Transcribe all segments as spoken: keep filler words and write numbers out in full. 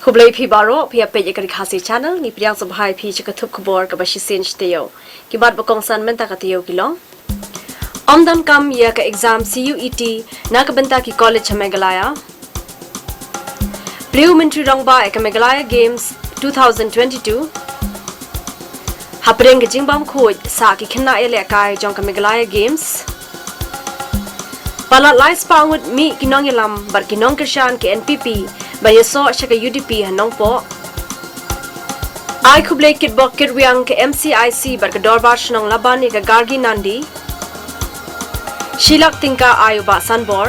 Khublei phi baroh, phi ïa peit ïa ka Ri Khasi Channel, ngi pdiang sngewbha ïa phi sha ka thup khubor kaba shisien shi taïew. Ki mat ba kongsan mynta ka taïew ki long: Ym don kam ïa ka exam C U E T na ka bynta ki college ha Meghalaya. Plie u Myntri Rangbah ïa ka Meghalaya Games two thousand twenty-two. Hapdeng ka jingbam khuid sah ki khynnah ïalehkai jong ka Meghalaya Games. Palat lai spah ngut mih ki nongïalam bad ki nongkyrshan ki N P P ban ïasoh sha ka U D P ha Nongpoh. Ai khublei kitbok kitrwiang ka M C I C bad ka Dorbar Shnong Laban ïa ka Gargi Nandi. Shi lak tyngka ai u Bah Sanbor.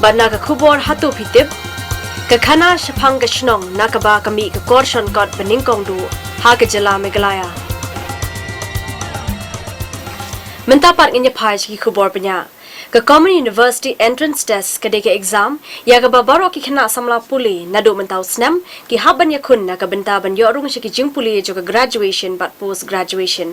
Bad na ka khubor Hato phi tip, ka khana shaphang ka shnong na kaba ka mih ka kor shonkot ba nyngkong duh ha ka jylla Meghalaya. Mynta pat ngin ïa phai sha ki khubor bniah. Ka Common University Entrance Test ka dei ka exam ïa kaba baroh ki khynnah samla pule naduh mynta u snem ki hap ban ïakhun na ka bynta ban ïoh rung sha ki jingpule jong ka graduation bad post graduation.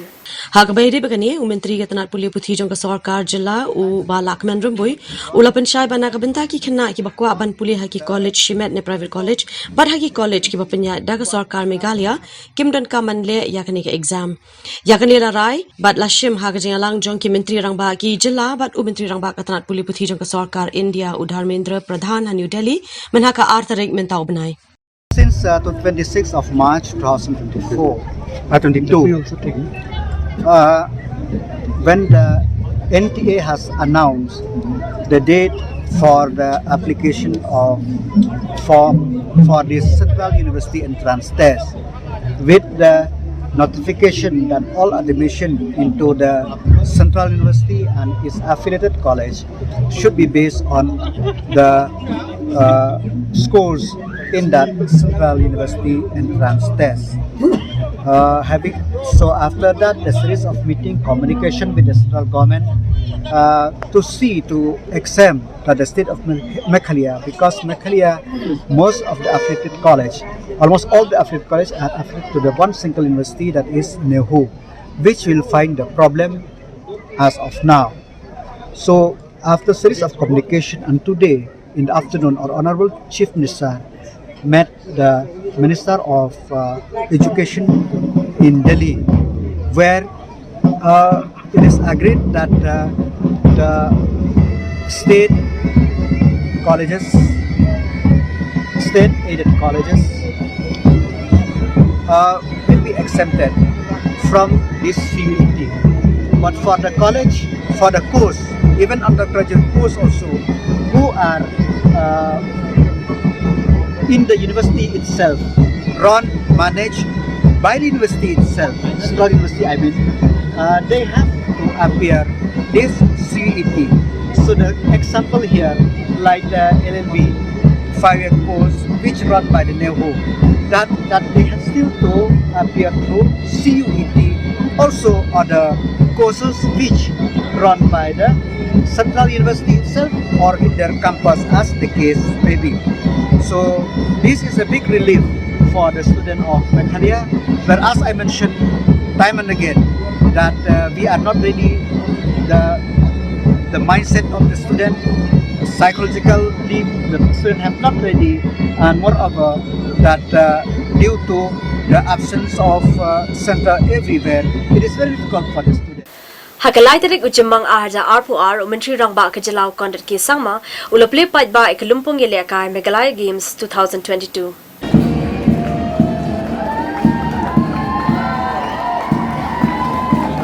Ha kaba ïadei bad kane, u Myntri ka tnat pule puthi jong ka sorkar jylla, u Bah Lahkmen Rymbui, u la pynshai ba na ka bynta ki khynnah kiba kwah ban pule ha ki college shimet ne private college bad ha ki college kiba pynïaid da ka sorkar Meghalaya, kim donkam ban leh ïa kane ka exam. Ïa kane la rai bad la shim ha ka jingïalang jong ki Myntri Rangbah ki jylla bad u Myntri Rangbah ka tnat pule puthi jong ka sorkar India, u Dharmendra Pradhan, ha New Delhi mynha ka ar tarik mynta u bnai. Since uh, twenty-sixth of March two thousand twenty-four, uh, twenty-two, uh, when the N T A has announced the date for the application of form for the Central University Entrance Test, with the notification that all admission into the Central University and its affiliated college should be based on the uh, scores in that Central University Entrance Test. Uh, having so after that, the series of meeting, communication with the central government uh, to see to exempt that the state of Meghalaya, because Meghalaya, most of the affiliated college, almost all the affiliated college are affiliated to the one single university, that is NEHU, which will find the problem as of now. So after series of communication, and today in the afternoon, our Honorable Chief Minister met the Minister of uh, Education in Delhi, where uh, it is agreed that uh, the state colleges, state-aided colleges, uh, will be exempted from this C U E T. But for the college, for the course, even undergraduate course also, who are uh, in the university itself, run, managed by the university itself, Central University, I mean, uh, they have to appear this C U E T. So the example here, like the L L B five-year course, which run by the NEHU, that, that they have still to appear through C U E T. Also, other courses which run by the Central University itself or in their campus, as the case may be. So this is a big relief for the student of Meghalaya, where, as I mentioned time and again, that uh, we are not ready, the, the mindset of the student, psychologically, the student have not ready, and moreover, that uh, due to the absence of uh, center everywhere, it is very difficult for the student. Ha ka lai tarik u Jymmang ar hajar arphew ar, u Myntri Rangbah ka jylla u Conrad K Sangma u la plie paidbah ïa ka lympung ïalehkai Meghalaya Games two thousand twenty-two.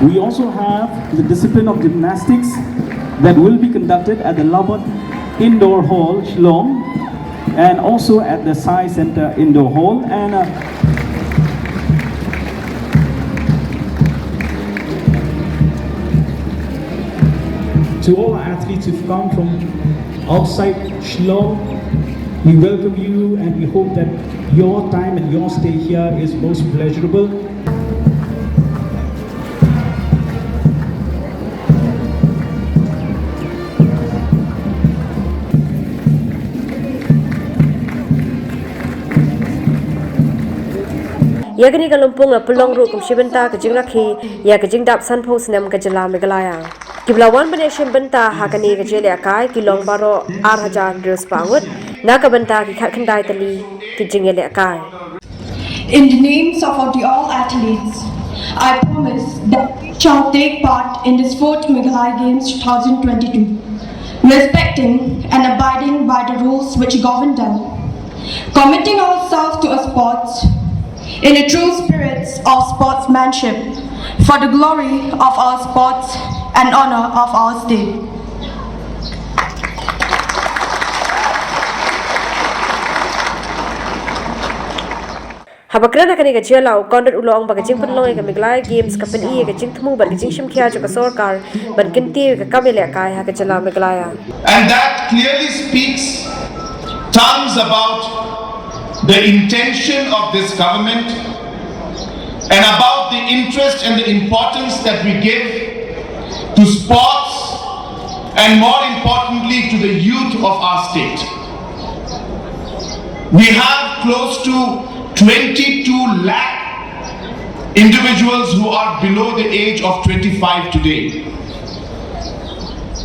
We also have the discipline of gymnastics that will be conducted at the Laban Indoor Hall, Shillong, and also at the Sai Center Indoor Hall. And uh, to all our athletes who've come from outside Shillong, we welcome you and we hope that your time and your stay here is most pleasurable. Ïa kane ka lympung la pynlong ruh kum shi bynta ka jingrakhe ïa ka jingdap sanphew snem ka jylla Meghalaya. Kiba la wan ban ïashim bynta ha kane ka jingïalehkai ki long baroh ar hajar hynriew spah ngut na ka bynta ki khatkhyndai tylli ki jingïalehkai. In the names of the all athletes, I promise that we shall take part in this fourth Meghalaya Games two thousand twenty-two, respecting and abiding by the rules which govern them, committing ourselves to a sports in a true spirit of sportsmanship for the glory of our sports and honor of our state. Haba kren ha kane ka jingïalang, u Conrad u la ong ba ka jingpynlong ïa ka Meghalaya Games ka pyni ïa ka jingthmu bad ka jingshimkhia jong ka sorkar ban kyntiew ïa ka kam ïalehkai ha ka jylla Meghalaya. And that clearly speaks tons about the intention of this government and about the interest and the importance that we give to sports and, more importantly, to the youth of our state. We have close to twenty-two lakh individuals who are below the age of twenty-five today.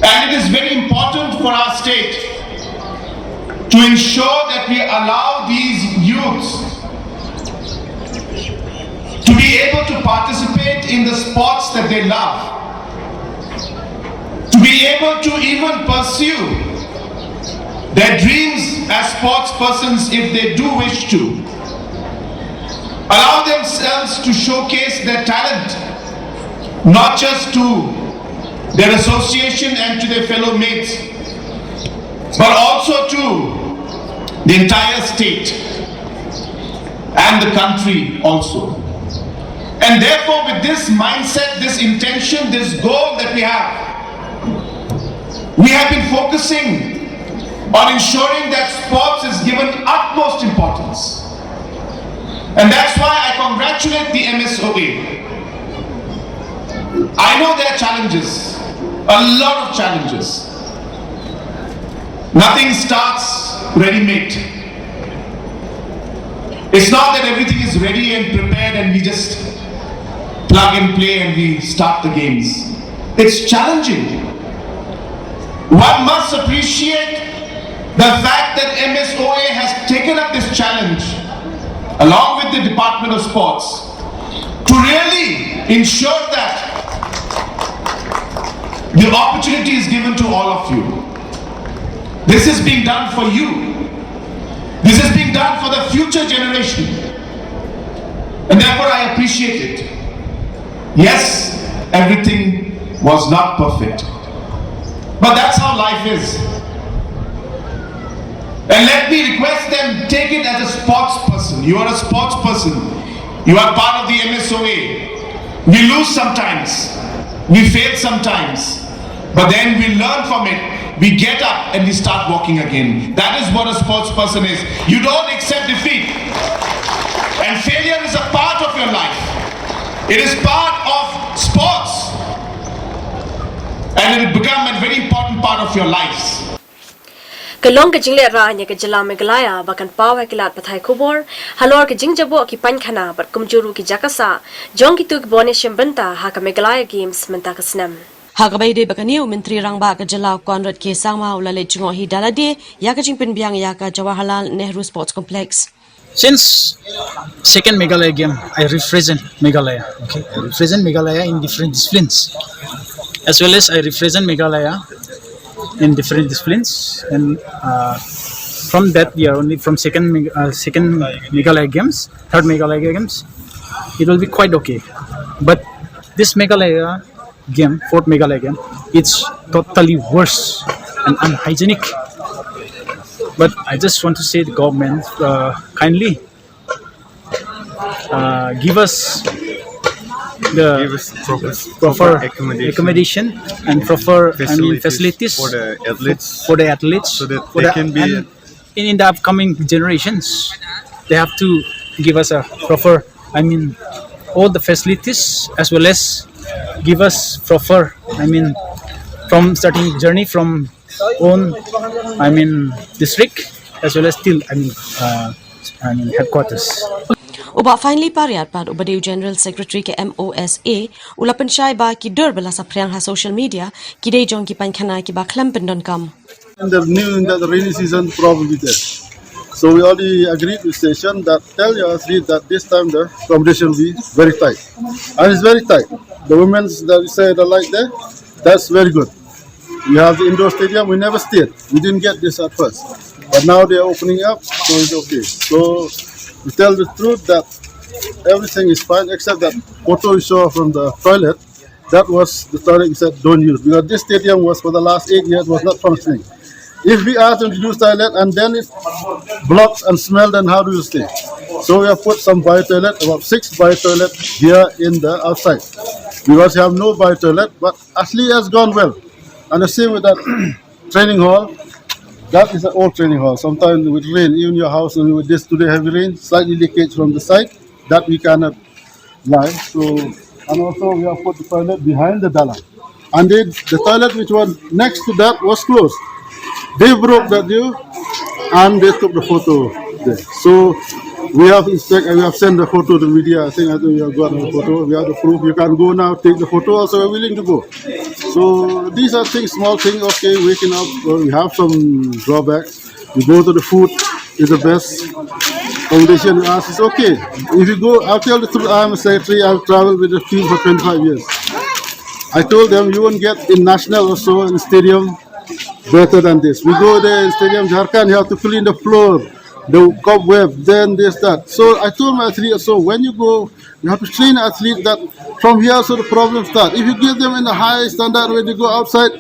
And it is very important for our state to ensure that we allow these youths to be able to participate in the sports that they love, to be able to even pursue their dreams as sports persons if they do wish to, allow themselves to showcase their talent, not just to their association and to their fellow mates, but also to the entire state and the country also. And therefore, with this mindset, this intention, this goal that we have, we have been focusing on ensuring that sports is given utmost importance. And that's why I congratulate the M S O A. I know there are challenges, a lot of challenges. Nothing starts ready-made. It's not that everything is ready and prepared and we just plug and play and we start the games. It's challenging. One must appreciate the fact that M S O A has taken up this challenge along with the Department of Sports to really ensure that the opportunity is given to all of you. This is being done for you. This is being done for the future generation. And therefore, I appreciate it. Yes, everything was not perfect. But that's how life is. And let me request them, take it as a sports person. You are a sports person. You are part of the M S O A. We lose sometimes. We fail sometimes. But then we learn from it. We get up and we start walking again. That is what a sports person is. You don't accept defeat. And failure is a part of your life. It is part of sports. And it will become a very important part of your lives. Ka long ka jinglehrain ïa ka jylla Meghalaya ba kan paw ha ki lad pathai khubor halor ka jingjaboh ki painkhana bad kumjuh ruh ki jaka sah jong kito kiba wan ïashim bynta ha ka Meghalaya Games mynta ka snem. Ha kaba ïadei bad kane, u Myntri Rangbah ka jylla, u Conrad K Sangma, u la leit jngoh hi da lade ïa ka jingpynbiang ïa ka Jawaharlal Nehru Sports Complex. Since second Meghalaya game, I represent Meghalaya. Okay, I represent Meghalaya in different disciplines. As well as I represent Meghalaya in different disciplines. And uh, from that year, only from second Meg- uh, second Meghalaya games, third Meghalaya games, it will be quite okay. But this Meghalaya game, fourth Meghalaya game, it's totally worse and unhygienic. But I just want to say the government uh, kindly uh, give us the Give us proper, proper proper accommodation, accommodation and proper, I mean, facilities facilities for the athletes, for the athletes, so that for they the, can be and in, in the upcoming generations, they have to give us a proper, I mean, all the facilities, as well as give us proper, I mean, from starting journey from own, I mean, district, as well as till, I mean, uh, I mean, headquarters. U Bah Finely Pariat pat, uba dei u General Secretary ka M O S A, u la pynshai ba ki dur ba la saphriang ha social media ki dei jong ki painkhana kiba khlem pyndonkam. And they're new in the rainy season, probably there. So we already agreed with station that tell your athlete that this time the competition will be very tight. And it's very tight. The women's that you say the light there, that's very good. We have the indoor stadium, we never stayed. We didn't get this at first. But now they are opening up, so it's okay. So to tell the truth that everything is fine except that photo you saw from the toilet, that was the toilet we said don't use because this stadium was for the last eight years was not functioning. If we ask them to use toilet and then it blocks and smell, then how do you stay? So we have put some bio toilet, about six bio toilet here in the outside. Because you have no bio toilet, but actually has gone well. And the same with that training hall. That is an old training hall. Sometimes with rain, even your house and with this today heavy rain, slightly leakage from the side, that we cannot lie. So, and also we have put the toilet behind the dalam. And they, the toilet which was next to that was closed. They broke that deal and they took the photo there. So we have inspect, we have sent the photo to the media. I think I think we have got the photo. We have the proof. You can go now, take the photo. Also, we're willing to go. So these are things, small things. Okay, waking up. Well, we have some drawbacks. You go to the food is the best. Foundation we ask is okay. If you go, I'll tell the truth, I'm a secretary, I've traveled with the team for twenty-five years. I told them you won't get in national also in stadium better than this. We go there in stadium Jharkhand, you have to clean the floor, the cobweb, then this, that. So I told my athlete also, when you go, you have to train athlete that from here so the problem start. If you give them in the high standard when they go outside,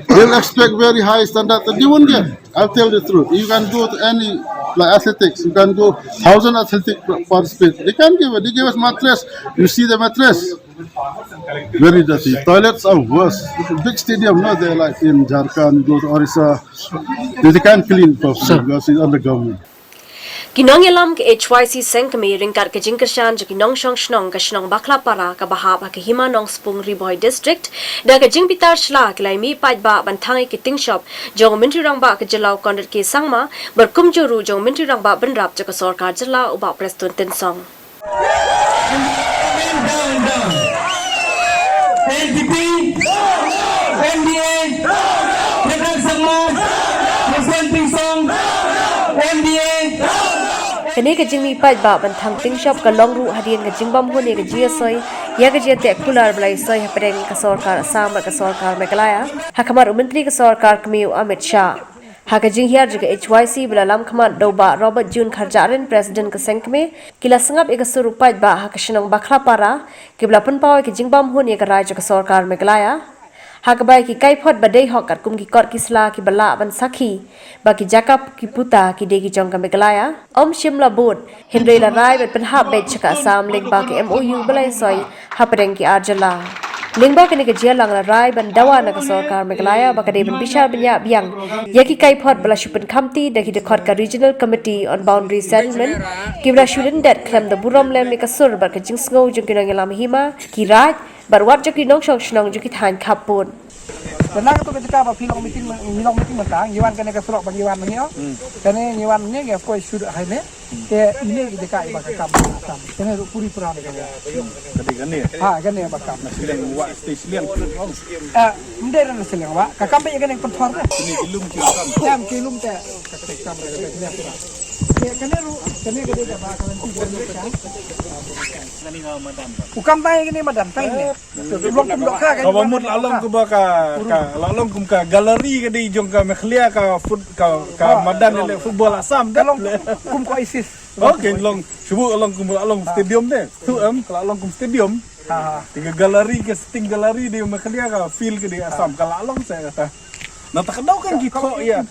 they'll expect very high standard that they won't get. I'll tell the truth. You can go to any like athletics, you can go thousand athletic participate. They can't give it. They give us mattress. You see the mattress. Very dirty. Toilets are worse. It's a big stadium, no? They're like in Jharkhand, you go to Orissa. They, they can't clean properly because it's under government. Ki nongïalam ka H Y C seng kmie ryngkat ka jingkyrshan jong ki nongshong shnong ka shnong Bakhlapara kaba hap ha ka Hima Nongspung Ri Bhoi District da ka jingbitar shla ki la ïa mih paidbah ban thang ïa ki tyngshop jong u Myntri Rangbah ka jylla u Conrad K Sangma bad kumjuh ruh jong u Myntri Rangbah bynrap jong ka sorkar jylla u Bah Prestone Tynsong. N P P, N D A, Federal Sangma, President Tynsong, N D A. Kane ka jingmih paidbah ban thang tyngshop ka long ruh hadien ka jingbam hun ïa ka jingïasoi ïa ka jingïateh kular ba la ïasoi hapdeng ka sorkar Assam bad ka sorkar Meghalaya ha khmat u Myntri ka sorkar kmie u Amit Shah. Ha ka jinghiar jong ka H Y C ba la lam khmat da u Bah Robert June Kharjahrin, President ka seng kmie, ki la sngap ïa ka sur u paidbah ha ka shnong Bakhlapara kiba la pynpaw ïa ka jingbam hun ïa ka rai jong ka sorkar Meghalaya. Ha kaba ïa ki kaiphod ba dei hok katkum ki kot ki sla kiba lah ban sakhi ba ki jaka ki puta ki dei ki jong ka Meghalaya, ym shym la bud, hynrei la rai ban pynhap beit sha ka Assam lyngba ka M O U ba la ïasoi hapdeng ki ar jylla. Lyngba kane ka jingïalang la rai ban dawa na ka sorkar Meghalaya ba ka dei ban bishar bniah biang ïa ki kaiphod ba la shu pynkhamti da ki dkhot ka Regional Committee on Boundary Settlement kiba la shu lyndet khlem da burom lem ïa ka sur bad ka jingsngew jong ki nongïalam hima, ki raid bad wat jong ki nongshong shnong jong ki thaiñ khappud. Te na katu ka jaka ba phi long meeting, ngi long meeting mynta, ngi wan kane ka surok ba ngi wan ma ngi ong. Kane ngi wan ma ngi, ngi of course shu dei highway. Te ine ki jaka iba ka kam Assam. Kane ruh puri pura ne kane. Kane kane. Ha, kane ba kam. Na Shillong, wah, stay Shillong. Ah, mdei na Shillong, wah. Ka kam ba ïa kane pynthor te. Kane ki lum ki kam. Kam ki lum te. Ka kam ka kam. Te kane ruh, kane ka dei ka ba ka lynti ka. U kam tai kane madan tai ne. Long kum dohkha ka. Kaba mut la long kumba ka, ka la long kum ka gallery ka dei jong ka Meghalaya ka foot ka, ka madan le football Assam ka long kum ko ISIS. Okay, long shubu long kum la long stadium de. Tu em ka la long kum stadium. Ha. Ti ka gallery ka sitting gallery de Meghalaya ka field ka dei Assam ka la long sa kata. Na ta ka dau kan ki tho ïa.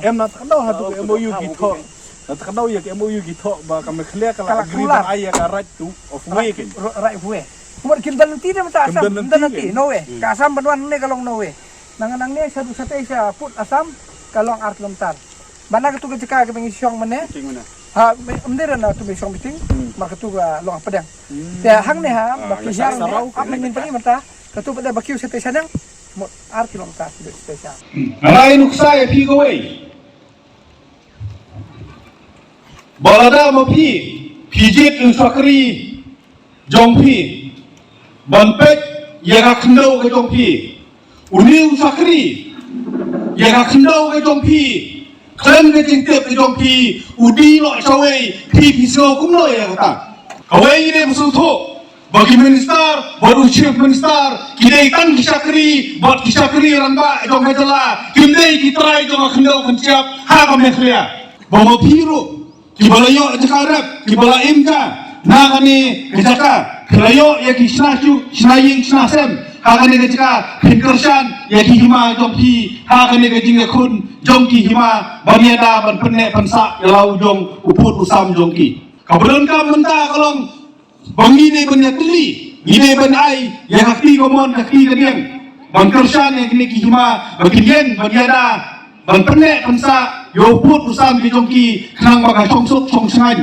Em na ta ka dau ha tu ka M O U ki tho. Na ta ka dau ïa ka M O U ki tho ba ka Meghalaya ka la agree ban ai ïa ka right to of way kin. Right of way. Mut kim don lynti de mynta Assam, kim don lynti, no way. Ka Assam ban wan ne ka long no way. Nang nang ne sa du sa te sa put Assam ka long ar kilometer. Ba na katu ka jaka ka ba ngi shong mane. Ha, mdei na tu ba shong meeting. Mar katu ka long hapdeng. Te hangne ha ba ki hiar ne ap ne ngin pynmynta. Katu ba da ba kiew sa te sa nang. Mut ar kilometer sa te sa. Nalai nuksa ïa phi kawei. Ba lada ma phi Phi jied u shakri jong phi ban peit ïa ka khyndew ka jong phi. Une u shakri ïa ka khyndew ka jong phi, khlem ka jingtip ka jong phi, u die noh shawei, phi phi sngew kumno ïa kata? Kawei ngi dei ban sngewthuh ba ki minister bad u chief minister ki dei tang ki shakri bad ki shakri rangbah jong ka jylla, kim dei ki trai jong ka khyndew khyndiat ha ka Meghalaya. Ba ma phi ruh kiba la ïoh jaka rep, kiba la im ka na kane ka jaka, phi la ïoh ïa ki shna shu, shna ïing, shna sem ha kane ka jaka, phin kyrshan ïa ki hima jong phi ha kane ka jingïakhun jong ki hima ban ïada ban pynneh pynsah ïa la u jong u pud u sam jong ki. Kaba donkam mynta ka long ba ngi dei ban ïatylli, ngi dei ban ai ïa ka kti kamon ka kti kadiang ban kyrshan ïa kine ki hima ba kin ïeng ban ïada ban pynneh pynsah ïa u pud u sam ki jong ki, khnang ba ka shongsuk shongshngaiñ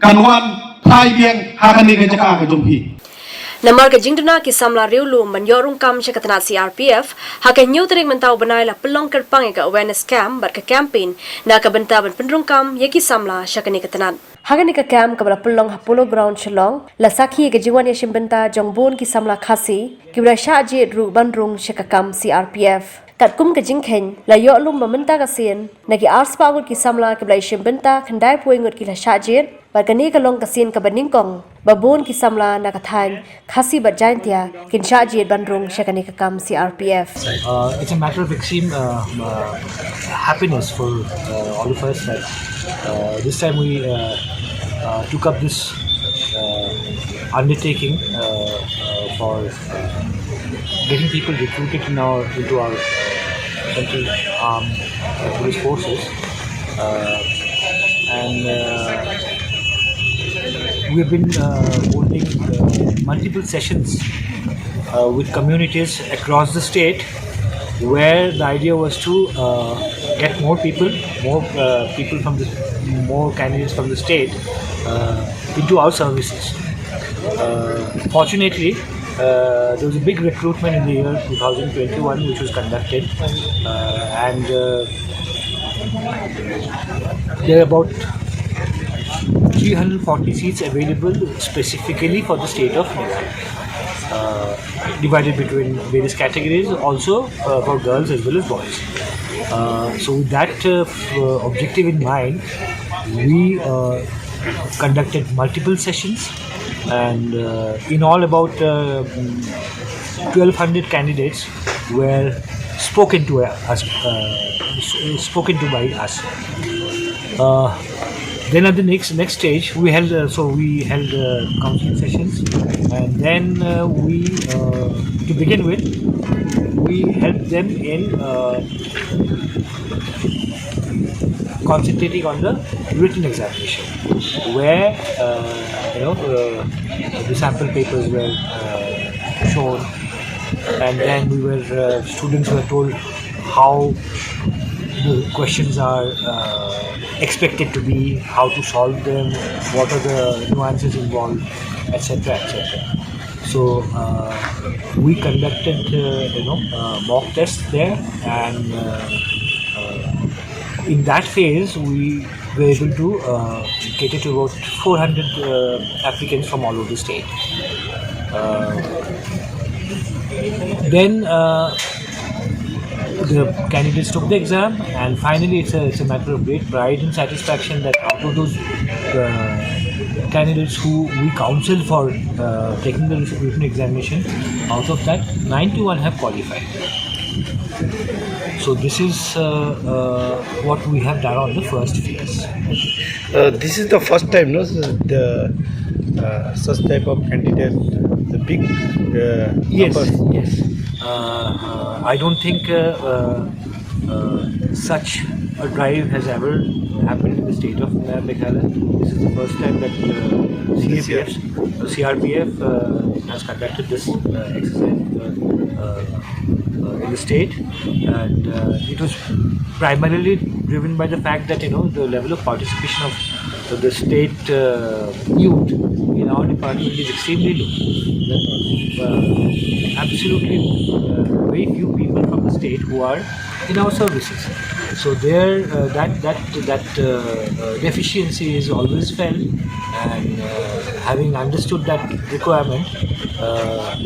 kan wan phai biang ha kane ka jaka ka jong phi. Namar ka jingduna ki samla riewlum ban ïoh rung kam sha ka tnat C R P F, ha ka hynñiew tarik mynta u bnai la pynlong kyrpang ïa ka awareness camp bad ka campaign na ka bynta ban pynrung kam ïa ki samla sha kane ka tnat. Ha kane ka camp kaba la pynlong ha Polo Ground Shillong, la sakhi ïa ka jingwan ïashim bynta jong bun ki samla Khasi kiba la shah jied ruh ban rung sha ka kam C R P F. Katkum ka jingkheiñ, la ïoh lum ba mynta ka sien na ki arspah ngut ki samla kiba la ïashim bynta, khyndai phew ngut ki la shah jied, bad kane ka long ka sien kaba nyngkong ba bun ki samla na ka thaiñ Khasi bad Jaintia kin shah jied ban rung sha kane ka kam C R P F. Uh, it's a matter of extreme uh, uh, happiness for uh, all of us that uh, this time we uh, uh, took up this uh, undertaking uh, uh, for uh, getting people recruited in our, into our uh, central armed uh, police forces. Uh, and uh, we've been uh, holding uh, multiple sessions uh, with communities across the state where the idea was to uh, get more people, more uh, people from the, more candidates from the state uh, into our services. Uh, fortunately, uh, there was a big recruitment in the year two thousand twenty-one, which was conducted, uh, and uh, there are about three hundred forty seats available specifically for the state of Meghalaya, uh, divided between various categories, also uh, for girls as well as boys. Uh, so, with that uh, f- uh, objective in mind, we uh, conducted multiple sessions, and uh, in all, about uh, twelve hundred candidates were spoken to us, uh, s- spoken to by us. Uh, then at the next next stage, we held uh, so we held uh, counseling sessions, and then uh, we uh, to begin with, we helped them in uh, concentrating on the written examination, where uh, you know uh, the sample papers were uh, shown, and then we were uh, students were told how the questions are uh, expected to be, how to solve them, what are the nuances involved, et cetera, et cetera. So uh, we conducted, uh, you know, uh, mock tests there, and uh, uh, in that phase, we were able to uh, cater to about four hundred uh, applicants from all over the state. Uh, then uh, the candidates took the exam, and finally, it's a, it's a matter of great pride and satisfaction that out of those uh, candidates who we counsel for uh, taking the written examination, out of that, ninety-one have qualified. So this is uh, uh, what we have done on the first phase. Uh, this is the first time, no, the uh, such type of candidate, the big uh, Yes, numbers. Yes. Uh, uh, I don't think uh, uh, uh, such a drive has ever happened in the state of uh, Meghalaya. This is the first time that uh, C A P F, uh, C R P F uh, has conducted this uh, exercise uh, uh, uh, in the state, and uh, it was primarily driven by the fact that you know the level of participation of the state uh, youth in our department is extremely low. Uh, absolutely, uh, very few people from the state who are in our services. So there, uh, that that that uh, uh, deficiency is always felt, and uh, having understood that requirement, uh,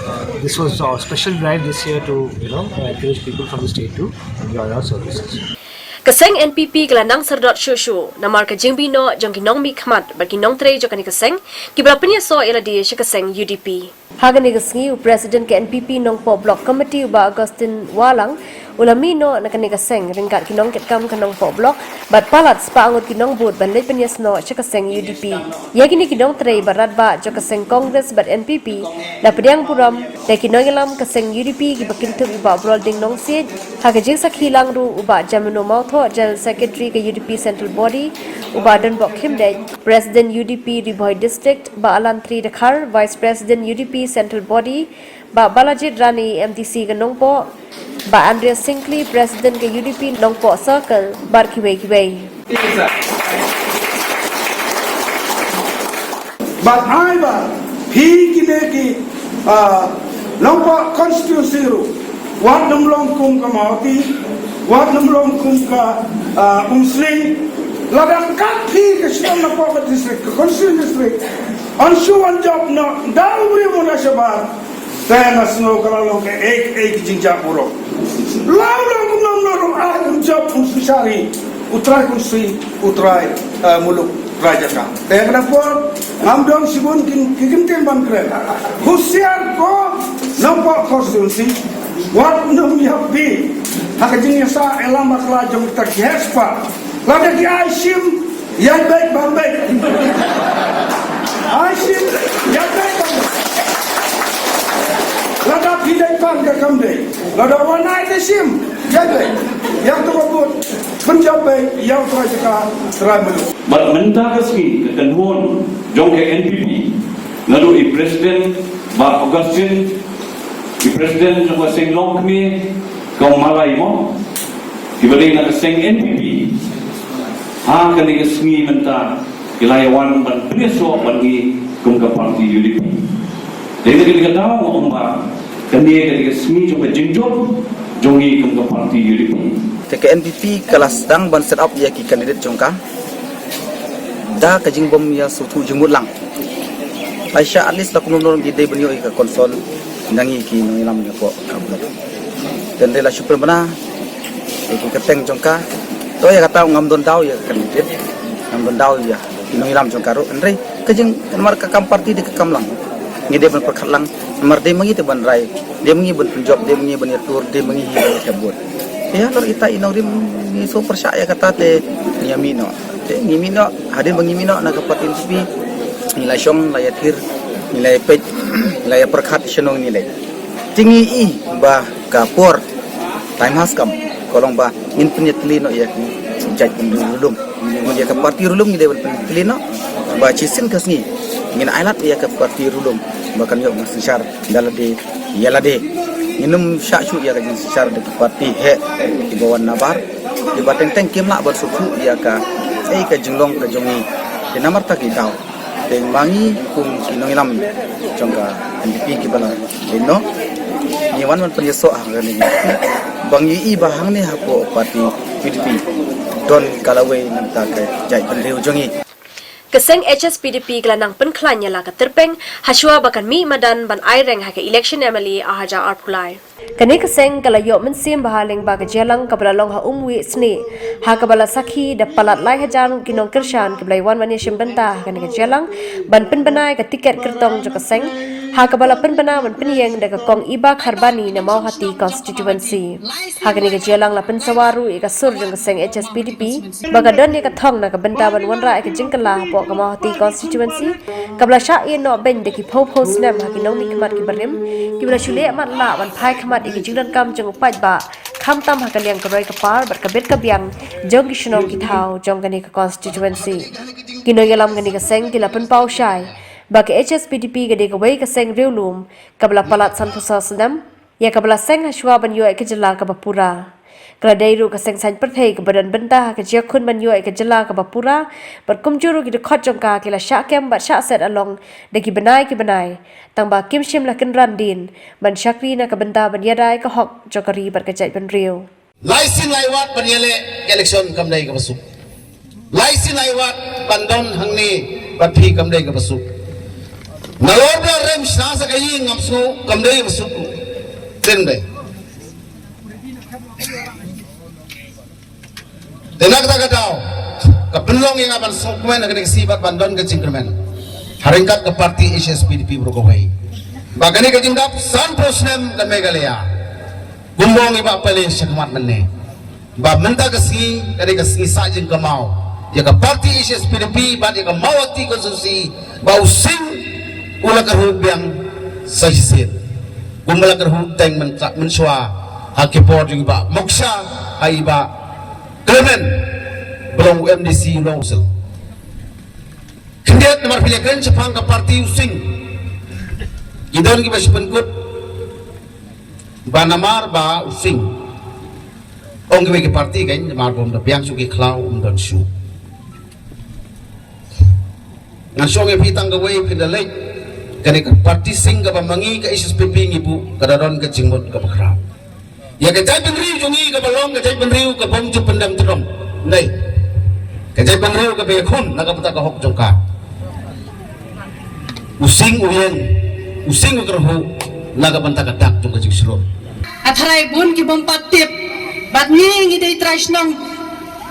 uh, this was our special drive this year to, you know, encourage people from the state to join our services. Ka seng N P P ka la nang serdot shuh shuh namar ka jingbei noh jong ki nongmihkhmat bad ki nongtrei jong kane ka seng kiba la pynïasoh ïa lade sha ka seng U D P. Ha kane ka sngi u President ka N P P Nongpoh Block Committee u Bah Augustine Wahlang u la mih noh na kane ka seng ryngkat ki nongkitkam ka Nongpoh Block bad palat spah ngut ki nongbud ban leit pynïasnoh sha ka seng U D P. Ïa kine ki nongtrei ba radbah jong ka seng Congress bad N P P la pdiang burom da ki nongïalam ka seng U D P kiba kynthup ïa u Bah Brolding Nongsiej, ha ka jingsakhi lang ruh u Bah Jamino Mawthoh, General Secretary ka U D P Central Body, u Bah Donbok Khymdeit, President U D P Ri Bhoi District, Bah Alantri Dkhar, Vice President U D P Central Body, Bah Balajied Rani, M D C ka Nongpoh, Bah Andreas Syngkli, President ka U D P Nongpoh Circle, bad kiwei kiwei. Bad ai ba phi kine ki, ah, Nongpoh constituency ruh, wat nym long kum ka Mawhati, wat nym long kum ka, ah, Umsning, lada kat phi ka shnong Nongpoh ka district, ka constituency district, yn shu wan jop noh da u briew u na shabar. Te nga sngew ka la long kaei kaei ka jingjah burom. Law long kumno kumno ruh ai um jop um synshar hi u trai khunswet, u trai, eh, muluk, u trai jaka. Te ka dei por ngam don shibun ki kyntien ban kren. Husiar ko Nongpoh constituency, wat nym ïapbei ha ka jingïasah ïalam bakla jong kita ki heh spah. Lada ki ai shim, ïaid beit bam beit. Ai shim, ïaid beit bam beit. Lada phi dei pan ka kam dei. Lada wan ai te shim, ïaid beit. Ïa to ka vote, pynjop beit ïa u trai jaka, trai muluk. Bad mynta ka sngi ka kynhun jong ka N P P, naduh i President Bah Augustine, i President jong ka seng Longkmie, Kong Malai mo, kiba dei na ka seng N P P, ha kane ka sngi mynta ki la ïa wan ban pynïasoh bad ngi kum ka party U D P. Dei na kane ka daw nga ong ba kane ka dei ka sngi jong ka jingjop jong ngi kum ka party U D P. Te ka N P P ka la sdang ban set up ïa ki candidate jong ka da ka jingbym ïa sngewthuh jingmut lang. Ai sha at least da kumno kumno ngi dei ban ïoh ïa ka consent na ngi ki nongïalam hapoh ka block. Te hynrei la shu pynbna ïa ki kyrteng jong ka. To ïa kata ngam don daw ïa ka candidate, ngam don daw ïa ki nongïalam jong ka ruh. Hynrei ka jing, namar ka kam party dei ka kam lang. Ngi dei ban pyrkhat lang namar dei ma ngi te ban rai, dei ma ngi ban pynjop, dei ma ngi ban ïatur, dei ma ngi hi ban ïa thep vote. Te halor ita i nongrim ngi shu pyrshah ïa kata te ngi ïa mih noh. Te ngi mih noh, hadien ba ngi mih noh na ka party N P P, ngi la shong, la ïathir, ngi la ïapeit, la ïapyrkhat shano ngin leit. Te ngi i ba ka por, time has come, ka long ba ngin pynïatylli noh ïa ki jaitbynriew rulum. Ngin ïa ka party rulum ngi dei ban pynïatylli noh ba shisien ka sngi ngin ailad ïa ka party rulum ba kan ïoh ban synshar da lade ïa lade. Ngin ym shah shuh ïa ka jingsynshar da ki party heh kiba wan nabar, kiba teng teng kim lah ban sngewthuh ïa kaei ka jinglong ka jong ngi. Te namar kata ki daw, te ma ngi kum ki nongïalam jong ka N P P kiba la leit noh, ngi wan ban pynïasoh ha kane ka, ba ngi i ba hangne hapoh party U D P don ka lawei na ka bynta ka jaitbynriew jong ngi. Ka seng H S P D P ka la nang pynkhlaiñ ïa la ka tyrpeng hashwa ba kan mih madan ban aireng ha ka election M L A arhajar arphew lai. Kane ka seng ka la ïoh mynsiem bha lyngba ka jingïalang kaba la long ha Umwieh Snieh, ha kaba la sakhi da palat lai hajar ngut ki nongkyrshan kiba la ïa wan ban ïashim bynta ha kane ka jingïalang ban pynbna ïa ka tiket kyrtong jong ka seng, ha kaba la pynbna ban pynïeng da ka Kong Iba Kharbani na Mawhati constituency. Ha kane ka jingïalang la pynsawa ruh ïa ka sur jong ka seng H S P D P ba ka don ïa ka thong na ka bynta ban wanrah ïa ka jingkylla hapoh ka Mawhati constituency, kaba la shah ïehnoh beiñ da ki phew phew snem ha ki nongmihkhmat kiba rim, kiba la shu leh matlah ban phai khmat ïa ka jingdonkam jong u paidbah, khamtam ha ka liang ka roi ka par bad ka bit ka biang jong ki shnong ki thaw jong kane ka constituency. Ki nongïalam kane ka seng ki la pynpaw shai ba ka H S P D P ka dei kawei ka seng riewlum kaba la palat sanphew saw snem, ïa kaba la seng hashwa ban ïoh ïa ka jylla kaba pura. Ka la dei ruh ka seng saiñ pyrthei kaba don bynta ha ka jingïakhun ban ïoh ïa ka jylla kaba pura, bad kumjuh ruh ki dkhot jong ka ki la shah kem bad shah set along da ki bnai ki bnai, tang ba kim shym la kynran dien ban shakri na ka bynta ban ïada ïa ka hok jong ka ri bad ka jaitbynriew. Lai sien lai wat ban ïaleh ka election kam dei kaba suk. Lai sien lai wat ban don hangne bad phi kam dei kaba suk. Nalor ba rem shna sa ka ïing ngam suk kam dei kaba suk. Ken dei. Te na kata ka daw ka pynlong ïa nga ban sngewkmen ha kane ka sngi bad ban don ka jingkyrmen ha ryngkat ka party H S P D P baroh kawei. Ba kane ka jingdap sanphew snem ka Meghalaya. Kumba ong i Bah Pale shakhmat mynne ba mynta ka sngi ka dei ka sngi sah jingkynmaw ïa ka party H S P D P bad ïa ka Mawhati constituency ba u Sing u la kyrhuh biang sa shisien. Kumba la kyrhuh teng mynta mynshuwa ha ki por jong i Bah Moksha ha i Bah Clement ba long u M D C long u sel. Khyndiat namar phi ïakren shaphang ka party u Sing. Ki don kiba shu pynkut ba namar ba u Sing. Ong kiwei ki party kan namar ba um da biang shuh ki khlaw um don shuh. Ngan shu ong ïa phi tang kawei, phin da leit. Kane ka party Sing kaba ma ngi ka H S P P ngi buh ka da don ka jingmut kaba khraw. Ïa ka jaitbynriew jong ngi kaba long ka jaitbynriew ka bym ju pyndem tyrhong. Nei. Ka jaitbynriew kaba ïakhun na ka bynta ka hok jong ka. U Sing u ïeng, u Sing u kyrhuh na ka bynta ka dak jong ka jingshlur. Ka tharai bun ki bym pat tip bad ngi ngi dei trai shnong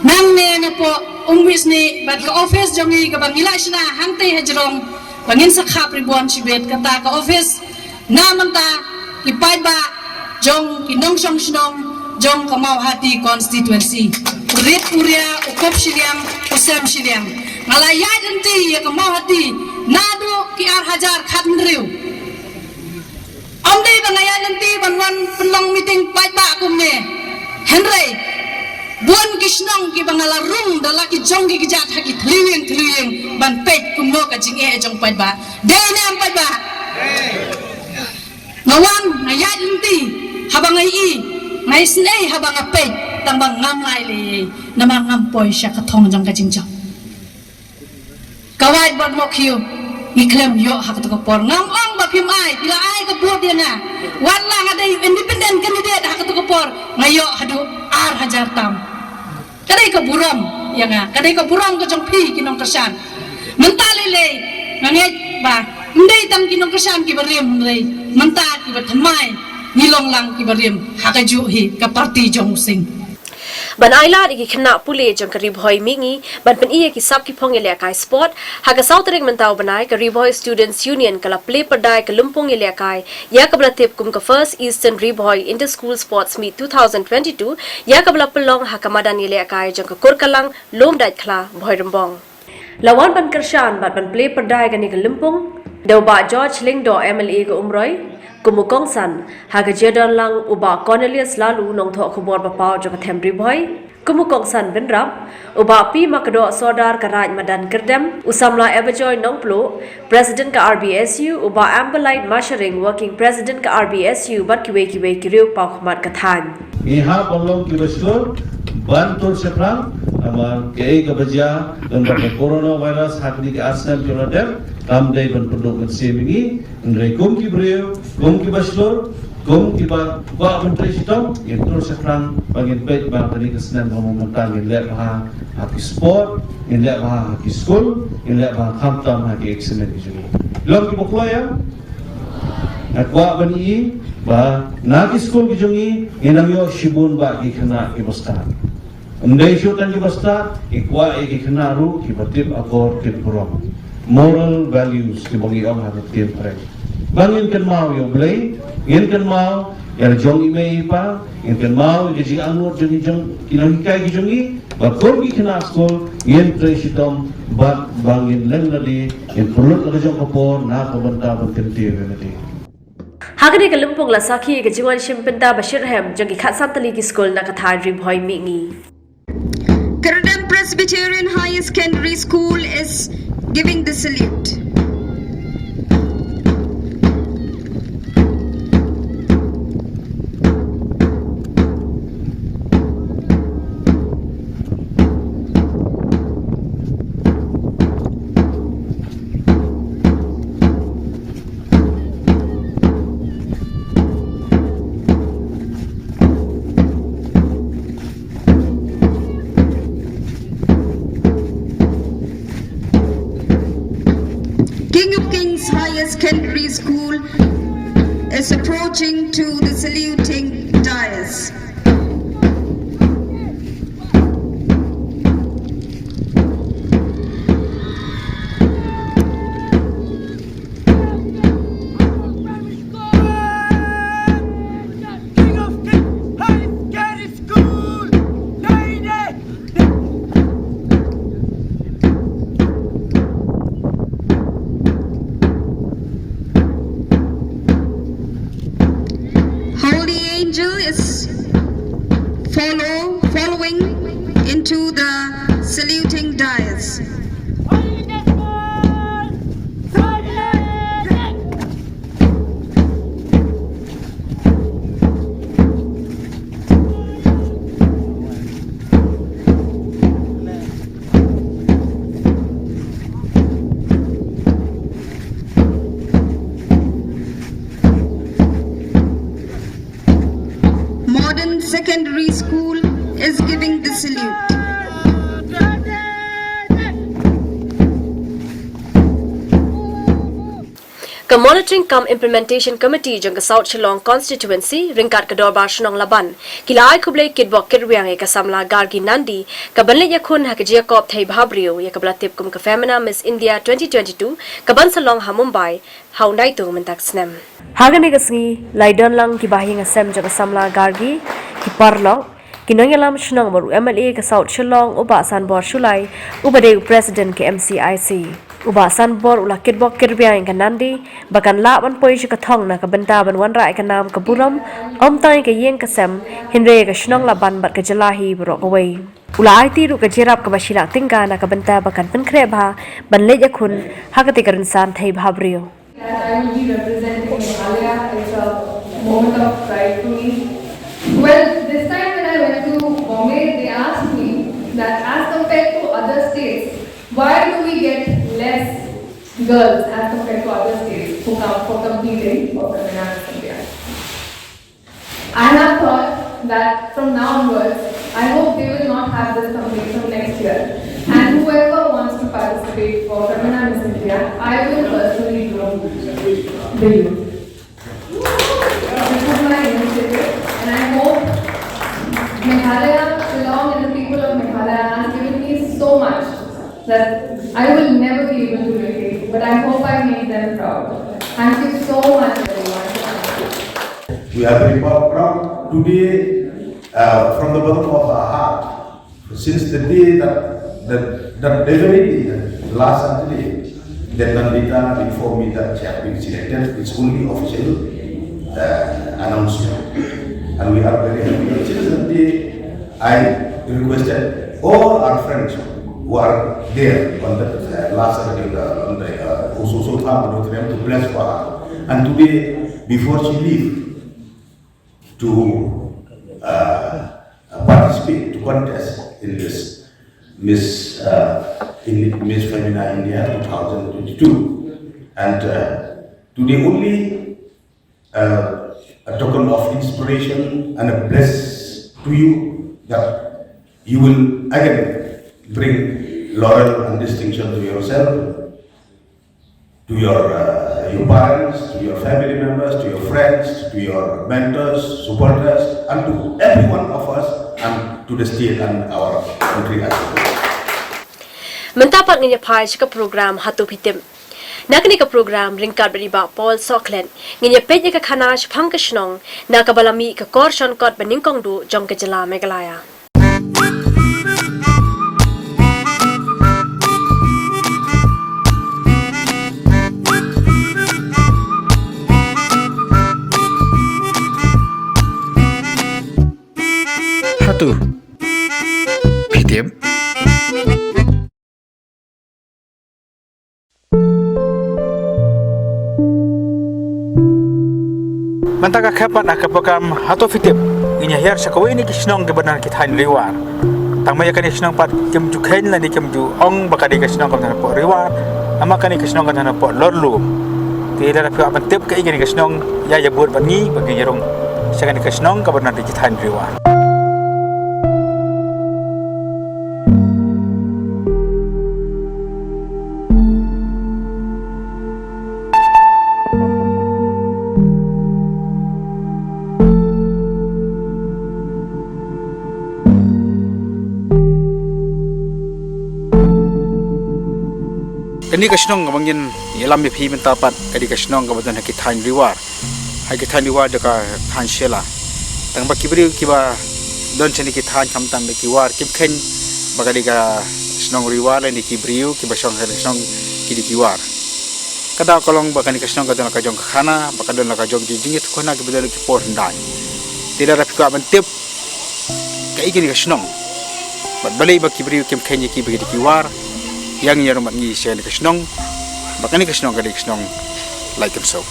nangne napoh Umwisni bad ka office jong ngi kaba ngi la shna hangtei ha jrong ba ngin sa khap ribbon shibit kata ka office. Na mynta ki paidbah jong ki nongshong shnong jong ka Mawhati constituency, u rit u ria, u kup shiliang, u sem shiliang. Nga la ïaid lynti ïa ka Mawhati naduh ki ar hajar khathynriew. Ym dei ba nga ïaid lynti ban wan pynlong meeting paidbah kumne. Hynrei bun ki shnong kiba nga la rung da la ki jong ki kjat ha ki thliew ïing thliew ïing ban peit kumno ka jingeh jong paidbah. Dei ne em paidbah? Nga wan, nga ïaid lynti haba nga ïohi, nga isynei haba nga peit, tang ba ngam lah leh namar ngam poi sha ka thong jong ka jingjop. Ka wait bad mo khiew ngi khlem ïoh ha kata ka por. Ngam ong ba phim ai, phi la ai ka vote ïa nga. Wat la nga dei independent candidate ha kata ka por, nga ïoh haduh ar hajar tam. Ka dei ka burom ïa nga, ka dei ka burom ka jong phi ki nongkyrshan. Mynta lei lei nga ngeit ba ym dei tang ki nongkyrshan kiba rim, hynrei mynta kiba thymmai ngi long lang kiba rim ha kajuh hi ka party jong u Sing. Ban ailad ïa ki khynnah pule jong ka Ri Bhoi Mihngi ban pyni ïa ki sap ki phong ïalehkai sport, ha ka saw tarik mynta u bnai ka Ri Bhoi Students Union ka la plie pyrda ïa ka lympung ïalehkai ïa kaba la tip kum ka First Eastern Ri Bhoi Inter School Sports Meet two thousand twenty-two, ïa kaba la pynlong ha ka madan ïalehkai jong ka Kurkalang, Lumdaitkhla, Bhoirymbong. La wan ban kyrshan bad ban plie pyrda ïa kane ka lympung da u Bah George Lyngdoh, M L A ka Umroi, kum u kongsan, ha ka jingdon lang u Bah Cornelius Laloo, nongthoh khubor ba paw jong ka them Ri Bhoi, kum u kongsan bynrap, u Bah P Makdoh, Sordar ka Raid Madan Kyrdem, u samla Everjoy Nongpluh, President ka R B S U, u Bah Amberlight Masharing, Working President ka R B S U, bad kiwei kiwei ki riew paw khmat ka thaiñ. Ngi hap ban long kiba shlur ban tur shaphrang, namar kaei kaba jia, namar ka coronavirus ha kine ki ar snem ki la dep, kam dei ban pynduh mynsiem ïa ngi, hynrei kum ki briew, kum kiba shlur, kum kiba kwah ban trei shitom, ngin tur shaphrang ba ngin peit ba kane ka snem ba mynta ngin leh bha ha ki sport, ngin leh bha ha ki skul, ngin leh bha khamtam ha ki exam ki jong ngi. Long kiba kloi ïa Nga kwah ban ïohi ba na ki skul ki jong ngi, ngi nang ïoh shibun bah ki khynnah kiba stad. Ym dei shuh tang kiba stad, ngi kwah ïa ki khynnah ruh kiba tip akor tip burom. Moral values kiba ngi ong ha ka ktien phareng. Ba ngin kynmaw ïa U Blei, ngin kynmaw ïa la jong i mei i pa, ngin kynmaw ïa ka jingangnud jong ngi jong ki nonghikai ki jong ngi, ba kum ki khynnah skul ngin trei shitom bad ba ngin leh lade, ngin pynlut la ka jong ka por na ka bynta ban kyntiew ïa lade. Ha kane ka lympung la sakhi ïa ka jingwan shim bynta ba shitrhem jong ki khatsan tylli ki skul na ka thaiñ Ri Bhoi Mihngi. Kyrdem Presbyterian Higher Secondary School is giving the salute. King of Kings Higher Secondary School is approaching to the saluting dais. Holy angel is follow following into the saluting dais. Modern Secondary School is giving the salute. Ka Monitoring cum Implementation Committee jong ka South Shillong Constituency ryngkat ka Dorbar Shnong Laban ki la ai khublei kitbok kitrwiang ïa ka samla Gargi Nandi ka ban leit ïakhun ha ka jingïakop thei bhabriew ïa kaba la tip kum ka Femina Miss India twenty twenty-two ka ban sa long ha Mumbai ha u Naitung mynta ka snem. Ha kane ka sngi la ïadon lang ki bahaïing hasem jong ka samla Gargi, ki paralok, ki nongïalam shnong bad u M L A ka South Shillong u Bah Sanbor Shullai uba dei u President ka M C I C. U Bah Sanbor u la kitbok kitrwiang ïa ka Nandi ba kan lah ban poi sha ka thong na ka bynta ban wanrah ïa ka nam ka burom, ym tang ïa ka ïing ka sem hynrei ïa ka shnong Laban bad ka jylla hi baroh kawei. U la aiti ruh ka jingïarap kaba shilak tyngka na ka bynta ba kan pynkhreh bha ban leit ïakhun ha katei ka rynsan thei bhabriew. That I will be representing Meghalaya. It's a moment of pride for me. Well, this time when I went to Bombay, they asked me that as compared to other states, why do we get less girls as compared to other states who come for competing for Femina Miss India? I have thought that from now onwards, I hope they will not have this complaint from next year. And whoever wants to participate for Femina Miss India, I will personally groom the youth. This is my initiative, and I hope Meghalaya, Shillong, and the people of Meghalaya has given me so much that I will never be able to repay, but I hope I make them proud. Thank you so much, everyone. We are very proud, proud today, uh, from the bottom of our heart. Since the day that, that, that very day, that last Saturday, that Nandita informed me that she had been selected, it's only official, uh, announcement. And we are very happy. Since that day, I requested all our friends who are there on the, uh, last Saturday, uh, on the, uh, Uso Sultan Auditorium to bless for her. And today, before she leave to, uh, participate, to contest in this Miss, uh, in Miss Femina India two thousand twenty-two. And, uh, today only, uh, a token of inspiration and a bless to you that you will again bring laurel and distinction to yourself, to your, uh, your parents, to your family members, to your friends, to your mentors, supporters, and to every one of us, and to the state and our country as a whole. Mynta pat ngin ïa phai sha ka program Hato Phi Tip. Na kane ka program ryngkat bad i Bah Paul Sohkhlet ngin ïa peit ïa ka khana shaphang ka shnong na kaba la mih ka kor shonkot ba nyngkong duh jong ka jylla Meghalaya. Hato Phi Tip. Mynta ka khep pat na ka program Hato Phi Tip, ngin ïa hiar sha kawei na ki shnong kiba don ha ki thaiñ Ri War. Tang ba ïa kane ka shnong pat kim ju kheiñ lane kim ju ong ba ka dei ka shnong kaba don hapoh Ri War, namar kane ka shnong ka don hapoh Lorlum. Te lada phi kwah ban tip kaei kane ka shnong, ïa ïa bud bad ngi ba ngin ïa rung sha kane ka shnong kaba don ha ki thaiñ Ri War. Kane ka shnong kaba ngin ïalam ïa phi mynta pat ka dei ka shnong kaba don ha ki thaiñ Ri War, ha ki thaiñ Ri War jong ka thaiñ Shella. Tang ba ki briew kiba don sha kine ki thaiñ khamtam da ki War kim kheiñ ba ka dei ka shnong Ri War lane ki briew kiba shong ha ka shnong ki dei ki War. Ka daw ka long ba kane ka shnong ka don la ka jong ka khana, ba ka don la ka jong ki jingïathuh khana kiba don la ki por hyndai. Te lada phi kwah ban tip kaei kane ka shnong bad balei ba ki briew kim kheiñ ïa ki ba ki dei ki War, ïa ngin ïaroh bad ngi sha kane ka shnong. Ba kane ka shnong ka dei ka shnong Laitkynsew.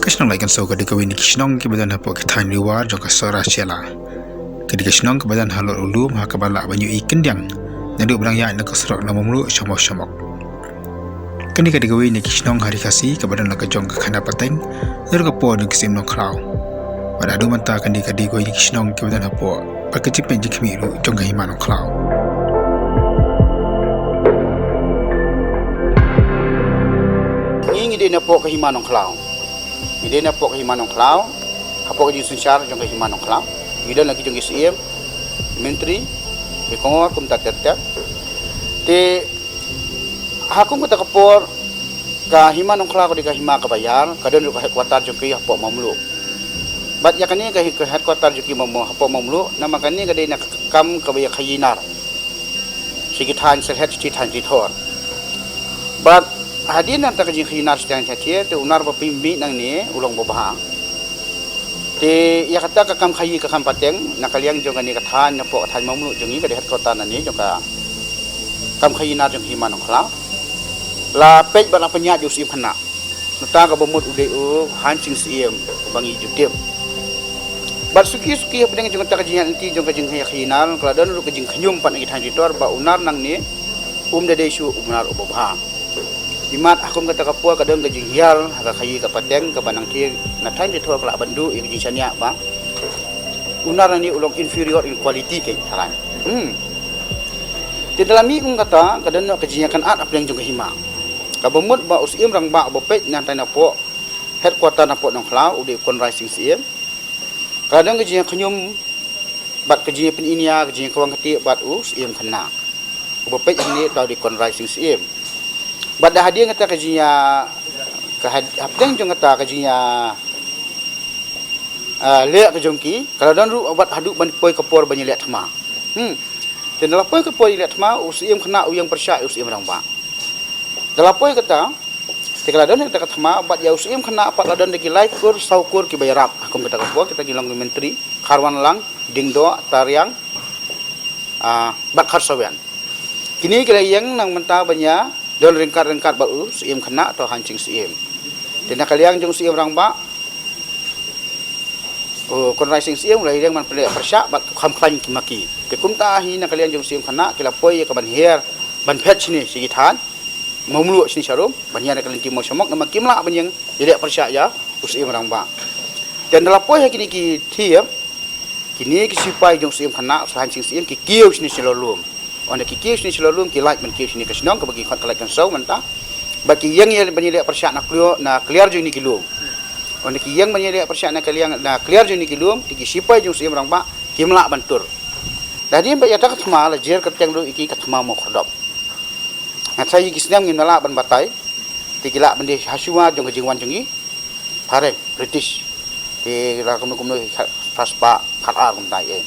Ka shnong Laitkynsew ka dei kawei na ki shnong kiba don hapoh ki thaiñ Ri War jong ka Sohra Shella. Ka dei ka shnong kaba don halor u lum ha kaba lah ban ïohi kyndiang naduh ba dang ïaid na ka surok na Mawmluh sha Mawshamok. Kane ka dei kawei na ki shnong ha Ri Khasi kaba don la ka jong ka khana pateng naduh ka por jong ki Syiem Nongkhlaw. Bad haduh mynta kane ka dei kawei na ki shnong kiba don hapoh bad ka jingpyni jingkhmih ruh jong ka Hima Nongkhlaw. Ngi ngi dei napoh ka Hima Nongkhlaw. Ngi dei napoh ka Hima Nongkhlaw. Hapoh ka jingsynshar jong ka Hima Nongkhlaw ngi don la ki jong ki Syiem, Myntri, ki Kongor kumta ter ter. Te ha kum kata ka por ka Hima Nongkhlaw ka dei ka hima kaba ïar, ka don ruh ka headquarter jong ki hapoh Mawmluh. Bad ïa kane ka hi-, ka headquarter jong ki Mawmluh, hapoh Mawmluh, namar kane ka dei na ka kam kaba ïa khaïi nar sha ki thaiñ Sylhet, sha ki thaiñ Ri Thor. Bad hadien nangta ka jingkhaïi nar sha ki thaiñ Sylhet te u nar ba pynmih nangne u long babha. Te ïa kata ka kam khaïi ka kam pateng na ka liang jong kane ka thaiñ, napoh ka thaiñ Mawmluh jong ngi, ka dei headquarter nangne jong ka kam khaïi nar jong ka Hima Nongkhlaw, la peit bad la pynïaid ïa u Syiem Khynnah. Nangta kaba mut u dei u Hansing Syiem uba ngi ju tip. Bad suki suki hapdeng jong kata ka jingïaid lynti jong ka jingkhaïi nar ka la don ruh ka jingkhñium pat na ki thaiñ Ri Thor ba u nar nangne um da dei shuh u nar uba bha. Imat ha kum kata ka por ka don ka jinghiar ha ka khaïi ka pateng kaba nangta na thaiñ Ri Thor ka lah ban duh ïa ka jingshaniah ba u nar nangne u long inferior in quality, ka tharai. Hmm. Te da la mih kum kata ka don ka jingïakynad hapdeng jong ka hima. Kaba mut ba u Syiem Rangbah uba peit nangta napoh headquarter napoh Nongkhlaw u dei u Conrai Sing Syiem. Ka la don ka jingïakhñium bad ka jingïapyniaid, ka jingïakawang kti bad u Syiem Khynnah uba peit hangne, uta u dei u Conrai Sing Syiem. Bad da hadien kata ka jingïa, ka had-, hapdeng jong kata ka jingïa, ah, leh ka jong ki, ka la don ruh bad haduh ban poi ka por ban ïaleh thma. Hmm. Te da la poi ka por ïaleh thma, u Syiem Khynnah u ïeng pyrshah ïa u Syiem Rangbah. Da la poi kata, te ka la don kata ka thma bad ïa u Syiem Khynnah pat la don da ki lai kur saw kur kiba ïarap. Ha kum kata ka por kita ki long ki Myntri, Kharwanlang, Diengdoh, Tariang, ah, bad Kharsawian. Kine ki la ïeng nang mynta ban ïa don ryngkat ryngkat bad u Syiem Khynnah, uta u Hansing Syiem. Te na ka liang jong u Syiem Rangbah, u Conrai Sing Syiem u la ïeng ban pynleh pyrshah bad kham khlaiñ ki ma ki. Te kumta hi na ka liang jong u Syiem Khynnah ki la poi ïa ka ban hiar ban phet shane sha ki thaiñ Mawmluh shane sharum, ban hiar na ka lynti Mawshamok, namar kim lah ban ïeng ïaleh pyrshah ïa u Syiem Rangbah. Te ynda la poi ha kine ki thiep, kine ki sipai jong u Syiem Khynnah, u Hansing Syiem, ki kiew shane sha lawlum. Ynda ki kiew shane sha lawlum, ki lait ban kiew shane ka shnong kaba ngi khot ka Laitkynsew mynta. Bad ki ïeng ïa ban ïaleh pyrshah na kliar, na kliar jong kine ki lum. Ynda ki ïeng ban ïaleh pyrshah na kliar, na kliar jong kine ki lum, te ki sipai jong u Syiem Rangbah kim lah ban tur. Da hadien ba ïa kata ka thma la jer kyrteng ruh ïa ki ka thma Mawkhyrdop. Nga tharai ïa ki snem ngim lah ban batai. Te ki lah ban dei ha shuwa jong ka jingwan jong ki phareng British. Te la kumno kumno khat phra spah khat ar kumta ïa.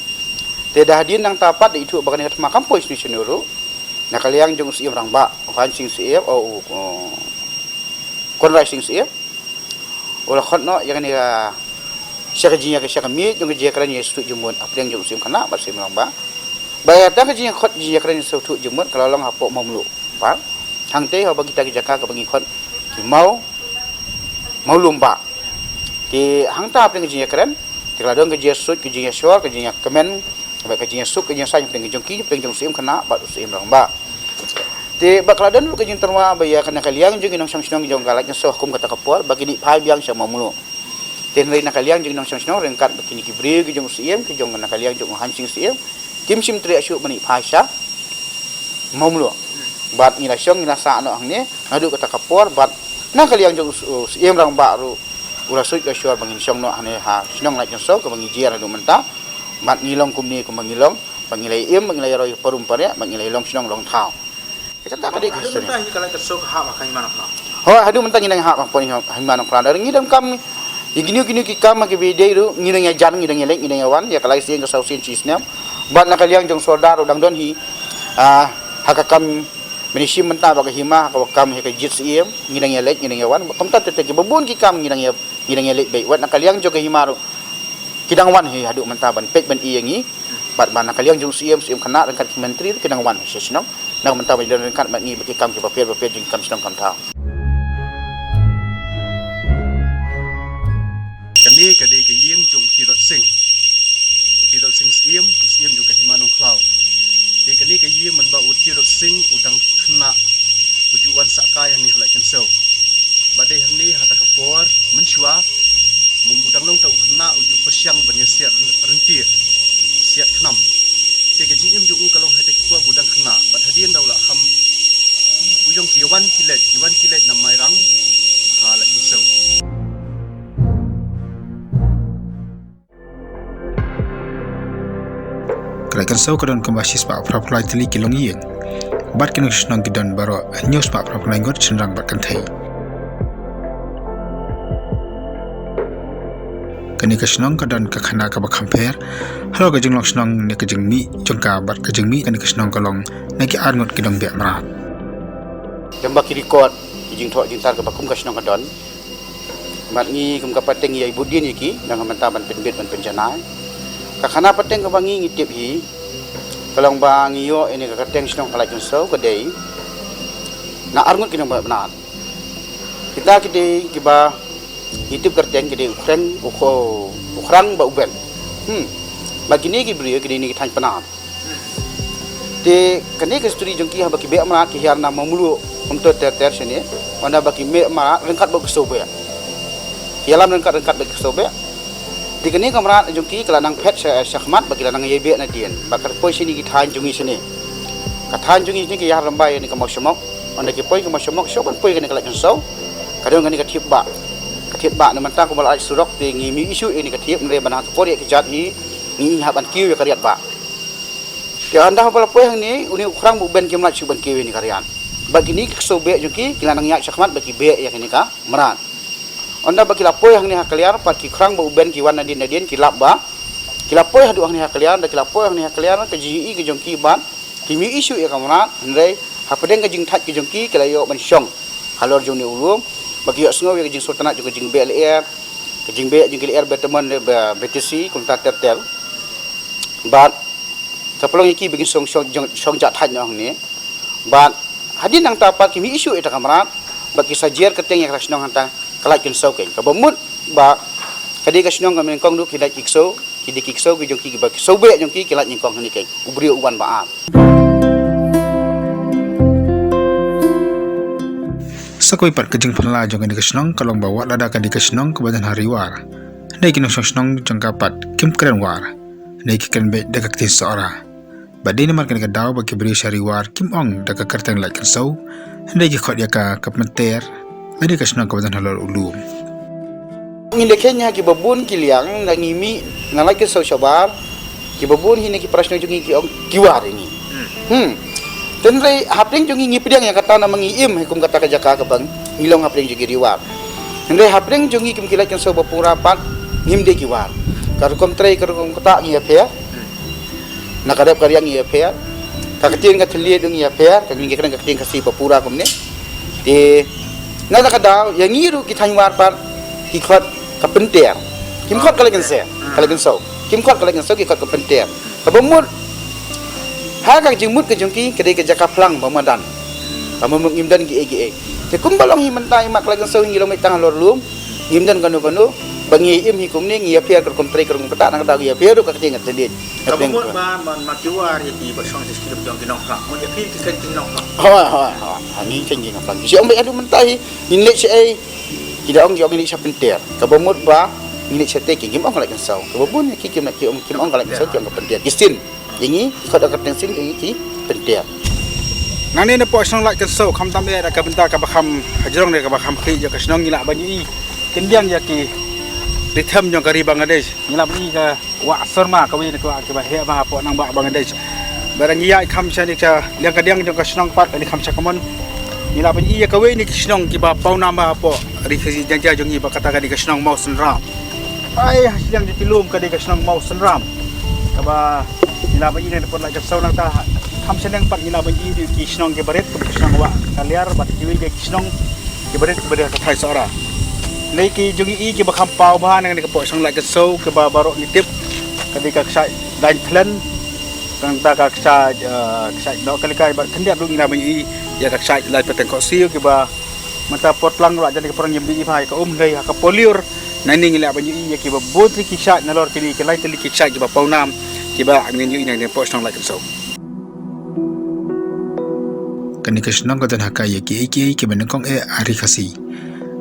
Te da hadien nangta pat da ithuh ba kane ka thma kam poi shane shane ruh. Na ka liang jong u Syiem Rangbah, u Hansing Syiem, u, u Conrai Sing Syiem, u la khot noh ïa kane ka, sha ka jingïa ka, sha ka miej jong ka jingïakren ïasuthuh jingmut hapdeng jong u Syiem Khynnah bad u Syiem Rangbah. Bad ïa kata ka jingkhot jingïakren ïasuthuh jingmut ka la long hapoh Mawmluh. Pat hangtei haba kita ki jaka kaba ngi khot ki Maw, Mawlum Bah. Te hangta hapdeng ka jingïakren te ka la don ka jingïasut, ka jingïashor, ka jingïakmen, bad ka jingïasuk, ka jingïasaiñ hapdeng ka jong ki, hapdeng jong u Syiem Khynnah bad u Syiem Rangbah. Te bad ka la don ruh ka jingtyrwa ba ïa kane ka liang jong ki nongshong shnong jong ka Laitkynsew ha kum kata ka por ba ki dih phai biang sha Mawmluh. Hynrei na ka liang jong nongshong shnong ryngkat bad kine ki briew ki jong u Syiem, ki jong na ka liang jong u Hansing Syiem, kim shym treh shuh ban ïa phai sha Mawmluh. Bad ngi la shong ngi la sah noh hangne naduh kata ka por, bad na ka liang jong u Syiem Rangbah ruh u la suit ka shor ba ngin shong noh hangne ha shnong Laitkynsaw kaba ngi jer haduh mynta. Bad ngi long kumne kumba ngi long, ba ngi la im, ba ngi la ïaroi parum pareh, ba ngi la long shnong long thaw. Kata ka dei ka history. Haduh mynta hi ka Laitkynsaw ka hap ha ka Hima Nongkhlaw. Hooid, haduh mynta ngi dang hap ha ka Hima Nongkhlaw. Ngi donkam ïa kino kino ki kam ha kiba dei ruh ngi dang ïajan, ngi dang ïaleit, ngi dang ïawan ïa ka lai sien ka saw sien shi snem. Bad na ka liang jong sordar ruh dang don hi, ah, ha ka kam ban ïashim bynta bad ka hima, ha ka kam ha ka jied Syiem ngi dang ïaleit, ngi dang ïawan. Kumta te te kiba bun ki kam ngi dang ïa ngi dang ïaleit beit. Wat na ka liang jong ka hima ruh ki dang wan hi haduh mynta ban peit ban ïa ngi. Bad ba na ka liang jong u Syiem, Syiem Khynnah ryngkat ki myntri ruh ki dang wan hi sha shnong. Na ka mynta ba ngi dang ryngkat bad ngi bad ki kam kiba pher ba pher jong ki kam shnong kam thaw. Kane ka dei ka ïing jong u Tirot Sing. U Tirot Sing Syiem, u Syiem jong ka Hima Nongkhlaw. Te kane ka ïing mynba u Tirot Sing u dang khynnah u ju wan sah kai hangne ha Laitkynsaw. Ba dei hangne ha ta ka por mynshuwa, mum u dang long ta u khynnah u ju pyrshang ban ïa siat ryntieh, siat khnam. Te ka jingim jong u ka long ha ta ki por u dang khynnah, bad hadien da u la kham u jong ki wan ki leit, ki wan ki leit na Mairang ha Laitkynsaw. Ka Laitkynsaw ka don kumba shispah phra phew lai tylli ki longïing. Bad ki nongshong shnong ki don baroh hynñiew spah phra phew lai ngut shynrang bad kynthei. Kane ka shnong ka don ka khana kaba kham pher halor ka jinglong shnong ne ka jingmih jong ka bad ka jingmih kane ka shnong ka long na ki ar ngut ki nongbeh mrad. Lem bad ki record ki jingthoh jingtar kaba kum ka shnong ka don. Bad ngi kum ka pateng ïa i bud dien ïa ki, dang ka mynta ban pynbit ban pynjanai. Ka khana pateng kaba ngi ngi tip hi, ka long ba ngi ïoh ïa kane ka kyrteng shnong ka Laitkynsaw ka dei na ar ngut ki nongbeh mrad. Kita ki dei kiba ngi tip kyrteng ki dei u Khreng, u Kho, u Khrang bad u Ben. Hmm. Bad kine ki briew ki dei ne ki thaiñ Pnar. Te kane ka history jong ki haba ki beh mrad ki hiar na Mawmluh kumto ter ter shane. Ynda ba ki beh mrad ryngkat bad ki ksew beh. Ki ïalam ryngkat ryngkat bad ki ksew beh. Te kane ka mrad jong ki ka la nang phet sha, shakhmat ba ki la nang ïai beh nadien. Ba ka poi shane ki thaiñ jong ngi shane. Ka thaiñ jong ngi shane ki ïar lymbai ïa kane ka Mawshamok. Ynda ki poi ka Mawshamok shuh ban poi kane ka Laitkynsaw. Ka don kane ka thiep bah. Ka thiep bah ne mynta kumba la ai surok te ngi mih issue ïa kane ka thiep, hynrei ban ha ka por ïa ka jat hi ngi hap ban kiew ïa ka riat bah. Te ynda haba la poi hangne, une u Khrang bad u Ben kim lah shuh ban kiew ïa kane ka riat. Bad kine ki ksew beh jong ki, ki la nang ïaid shakhmat ba ki beh ïa kane ka mrad. Ynda ba ki la poi hangne ha Khliar, bad ki Khrang bad u Ben ki wan nadien nadien, ki lap ba ki la poi haduh hangne ha Khliar, ynda ki la poi hangne ha Khliar, ka jingïohi ka jong ki bad ki mih issue ïa ka mrad, hynrei hapdeng ka jingthait ka jong ki, ki la ïoh ban shong halor jong une u lum, ba ki ïohsngew ïa ka jingsngewtynnat jong ka jingbeh lyer, ka jingbeh jong ki lyer bad tymmen leh ba B T C kumta ter ter. Bad ka pynlong ïa ki ba kin shong, shong, shong, shong jah thait noh hangne. Bad hadien nangta pat ki mih issue ïa kata ka mrad, bad ki sa jer kyrteng ïa kata ka shnong hangta ka Laitkynsaw keiñ. Kaba mut ba ka dei ka shnong kaba nyngkong duh ki lait ki ksew, ki dei ki ksew ki jong ki, kiba ksew beh jong ki, ki lait nyngkong hangne keiñ. U briew u wan ba ar. Sa kawei pat ka jingpynlah jong kane ka shnong ka long ba wat lada ka dei ka shnong kaba don ha Ri War, hynrei ki nongshong shnong jong ka pat kim kren War, hynrei ki kren beit da ka ktien Sohra. Bad dei namar kane ka daw ba ki briew sha Ri War kim ong da ka kyrteng Laitkynsaw, hynrei ki khot ïa ka ka pynter, lane ka shnong kaba don halor u lum. Ngin da kheiñ ha kiba bun ki liang, na ngi mih na Laitkynsaw shabar, kiba bun hi na ki para shnong jong ngi ki ong ki War ïa ngi. Hmm. Hynrei hapdeng jong ngi ngi pdiang ïa kata namar ngi im hi kum kata ka jaka kaba ngi long hapdeng jong ki Ri War. Hynrei hapdeng jong ngi kum ki Laitkynsaw ba pura pat ngim dei ki War. Ka rukom trei ka rukom ktah ngi ïapher. Na ka rep ka riang ngi ïapher. Ka ktien ka thylliej ngi ïapher, ka ngi kren ka ktien Khasi ba pura kumne. Te na ka daw ïa ngi ruh ki thaiñ War pat ki khot ka pynter. Kim khot ka Laitkynsaw, ka Laitkynsaw. Kim khot ka Laitkynsaw, ki khot ka pynter. Kaba mut ha ka jingmut ka jong ki ka dei ka jaka phlang ba madan. Kaba mut ngim don kiei kiei. Te kumba long hi mynta i mat ka Laitkynsaw ngi long beit tang halor lum. Ngim don kano kano ba ngi im hi kumne, ngi ïapher ka rukom trei ka rukom ktah, na ka daw ngi ïapher ruh ka ktien ka thylliej. Kaba mut ba man ma ki War ïa ki ba shong sha ki jong ki nongphlang. Mut ïa phi ki kren ki nongphlang. Hooid, hooid, hooid. Ha ngi kren ki nongphlang. Ki shu ong beit haduh mynta hi ngin leit shaei. Ki da ong ki ong ngin leit sha pynter. Kaba mut ba Ngi leit sha te ki ngim ong ka Laitkynshew. Kaba bun ïa ki kim, ki ong, kim ong ka Laitkynshew, ki ong ka Pyndiat. Ki Shin. Ïa ngi, khot ïa ka kyrteng Shin, ïa ngi ki Pyndiat. Nangne na pdeng shnong Laitkynshew, khamtam eh da ka bynta kaba kham hajrong ne kaba kham khlieh jong ka shnong, ngi lah ban ïohi kyndiang ïa ki rhythm jong ka ri Bangladesh. Ngi lah ban ïohi ka wah Surma, kawei na ki wah kiba heh bha hapoh nongbah Bangladesh. Bad ngi ïaid kham sha ne sha liang ka diang jong ka shnong pat, kane kham sha kamon. Ngi lah ban ïohi ïa kawei na ki shnong kiba pawnam bha hapoh Ri Khasi Jaiñtia jong ngi, bad kata kane ka shnong Mawsynram. Ai, ha shiliang jong ki lum ka dei ka shnong Mawsynram. Kaba ngi lah ban ïohi na pdeng Laitkynshew, nangta kham shaneng pat ngi lah ban ïohi ki shnong kiba rit, kum ka shnong Wah Kaliar bad kiwei de ki shnong kiba rit kiba dei ha ka thaiñ Sohra. Ngi ki jong ngi kiba kham paw bha na kane ka pdeng shnong Laitkynshew, kiba baroh ngi tip ka dei ka kshaid Dainthlen. Nangta ka kshaid, eh, kshaid Nohkalikai bad khyndiat ruh ngi lah ban ïohi ïa ka kshaid Laipateng Khohsiew, kiba mynta por tlang ruh jan ka por ngim dei bha ïa ka um, hynrei ha ka por lyiur nangne ngi lah ban ïohi ïa kiba bun tylli ki kshaid nalor kine ki lai tylli ki kshaid kiba pawnam, kiba ngin ïohi na kane ka pdeng shnong Laitkynshew. Kane ka shnong ka don ha ka ïa kiei kiei kiba nyngkong eh ha Ri Khasi.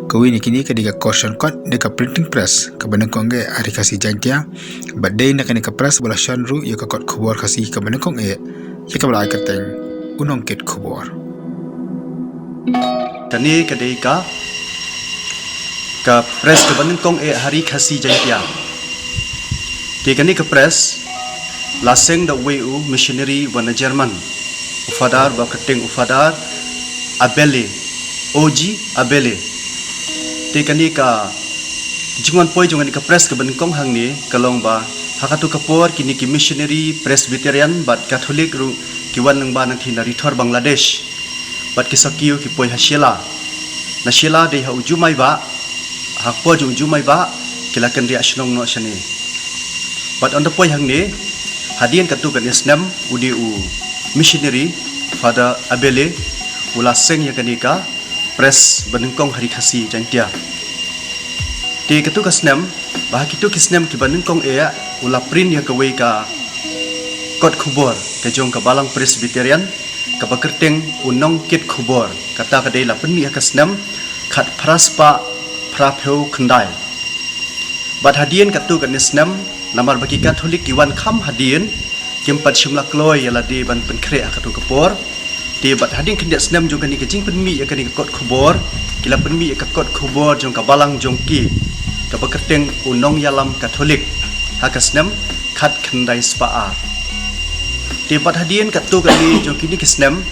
Kawei na kine ka dei ka korshan kot ne ka printing press kaba nyngkong eh ha Ri Khasi Jaiñtia. Bad dei na kane ka press ba la shon ruh ïa ka kot khubor Khasi kaba nyngkong eh, ïa kaba la ai kyrteng U Nongkit Khubor. Kane ka dei ka, ka press kaba nyngkong eh ha Ri Khasi Jaiñtia. Te kane ka press la seng da uwei u missionary uba na German, u Father ba kyrteng u Father Abele, O G Abele. Te kane ka jingwan poi jong kane ka press kaba nyngkong hangne ka long ba ha kato ka por kine ki missionary Presbyterian bad Catholic ruh ki wan lyngba nangthie na Ri Thor Bangladesh. Bad ki sa kiew ki poi ha Shella. Na Shella dei ha u Jumai Bah, ha ka por jong u Jumai Bah ki la kynriah shnong noh shane. Bad ynda poi hangne, hadien katto katne snem, u dei u missionary Father Abele u la seng ïa kane ka press ba nyngkong ha Ri Khasi Jaiñtia. Te katto ka snem, ba ha kito ki snem kiba nyngkong eh, u la print ïa kawei ka kot khubor ka jong ka Balang Presbyterian, kaba kyrteng U Nongkit Khubor, kata ka dei la pynmih ha ka snem khatphra spah phraphew khyndai. Bad hadien katto katne snem, namar ba ki Catholic ki wan kham hadien, kim pat shym la kloi ïa lade ban pynkhreh ha kato ka por. Te bad hadien khyndiat snem jong kane ka jingpynmih ïa kane ka kot khubor, ki la pynmih ïa ka kot khubor jong ka Balang jong ki, kaba kyrteng U Nongïalam Catholic, ha ka snem khatkhyndai spah ar. Te bad hadien katto katne jong kine ki snem,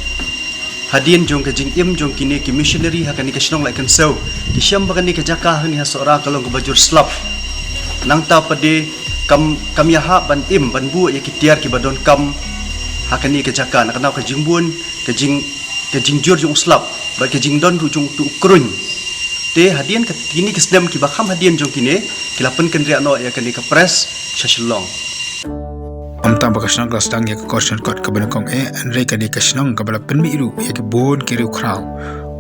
hadien jong ka jingim jong kine ki missionary ha kane ka shnong Laitkynshew, ki shem ba kane ka jaka hangne ha Sohra ka long kaba jur slap. Nangta pat de kam, kam ïahap ban im, ban buh ïa ki tiar kiba donkam ha kane ka jaka, na kane ka jingbun, ka jing, ka jingjur jong u slap bad ka jingdon ruh jong uto u kruiñ. Te hadien ka, kine ki snem kiba kham hadien jong kine, ki la pynkynriah noh ïa kane ka press sha Shillong. Ym tang ba ka shnong ka la sdang ïa ka korshan kot kaba nyngkong eh, hynrei ka dei ka shnong kaba la pynmih ruh ïa ki bun ki riewkhraw,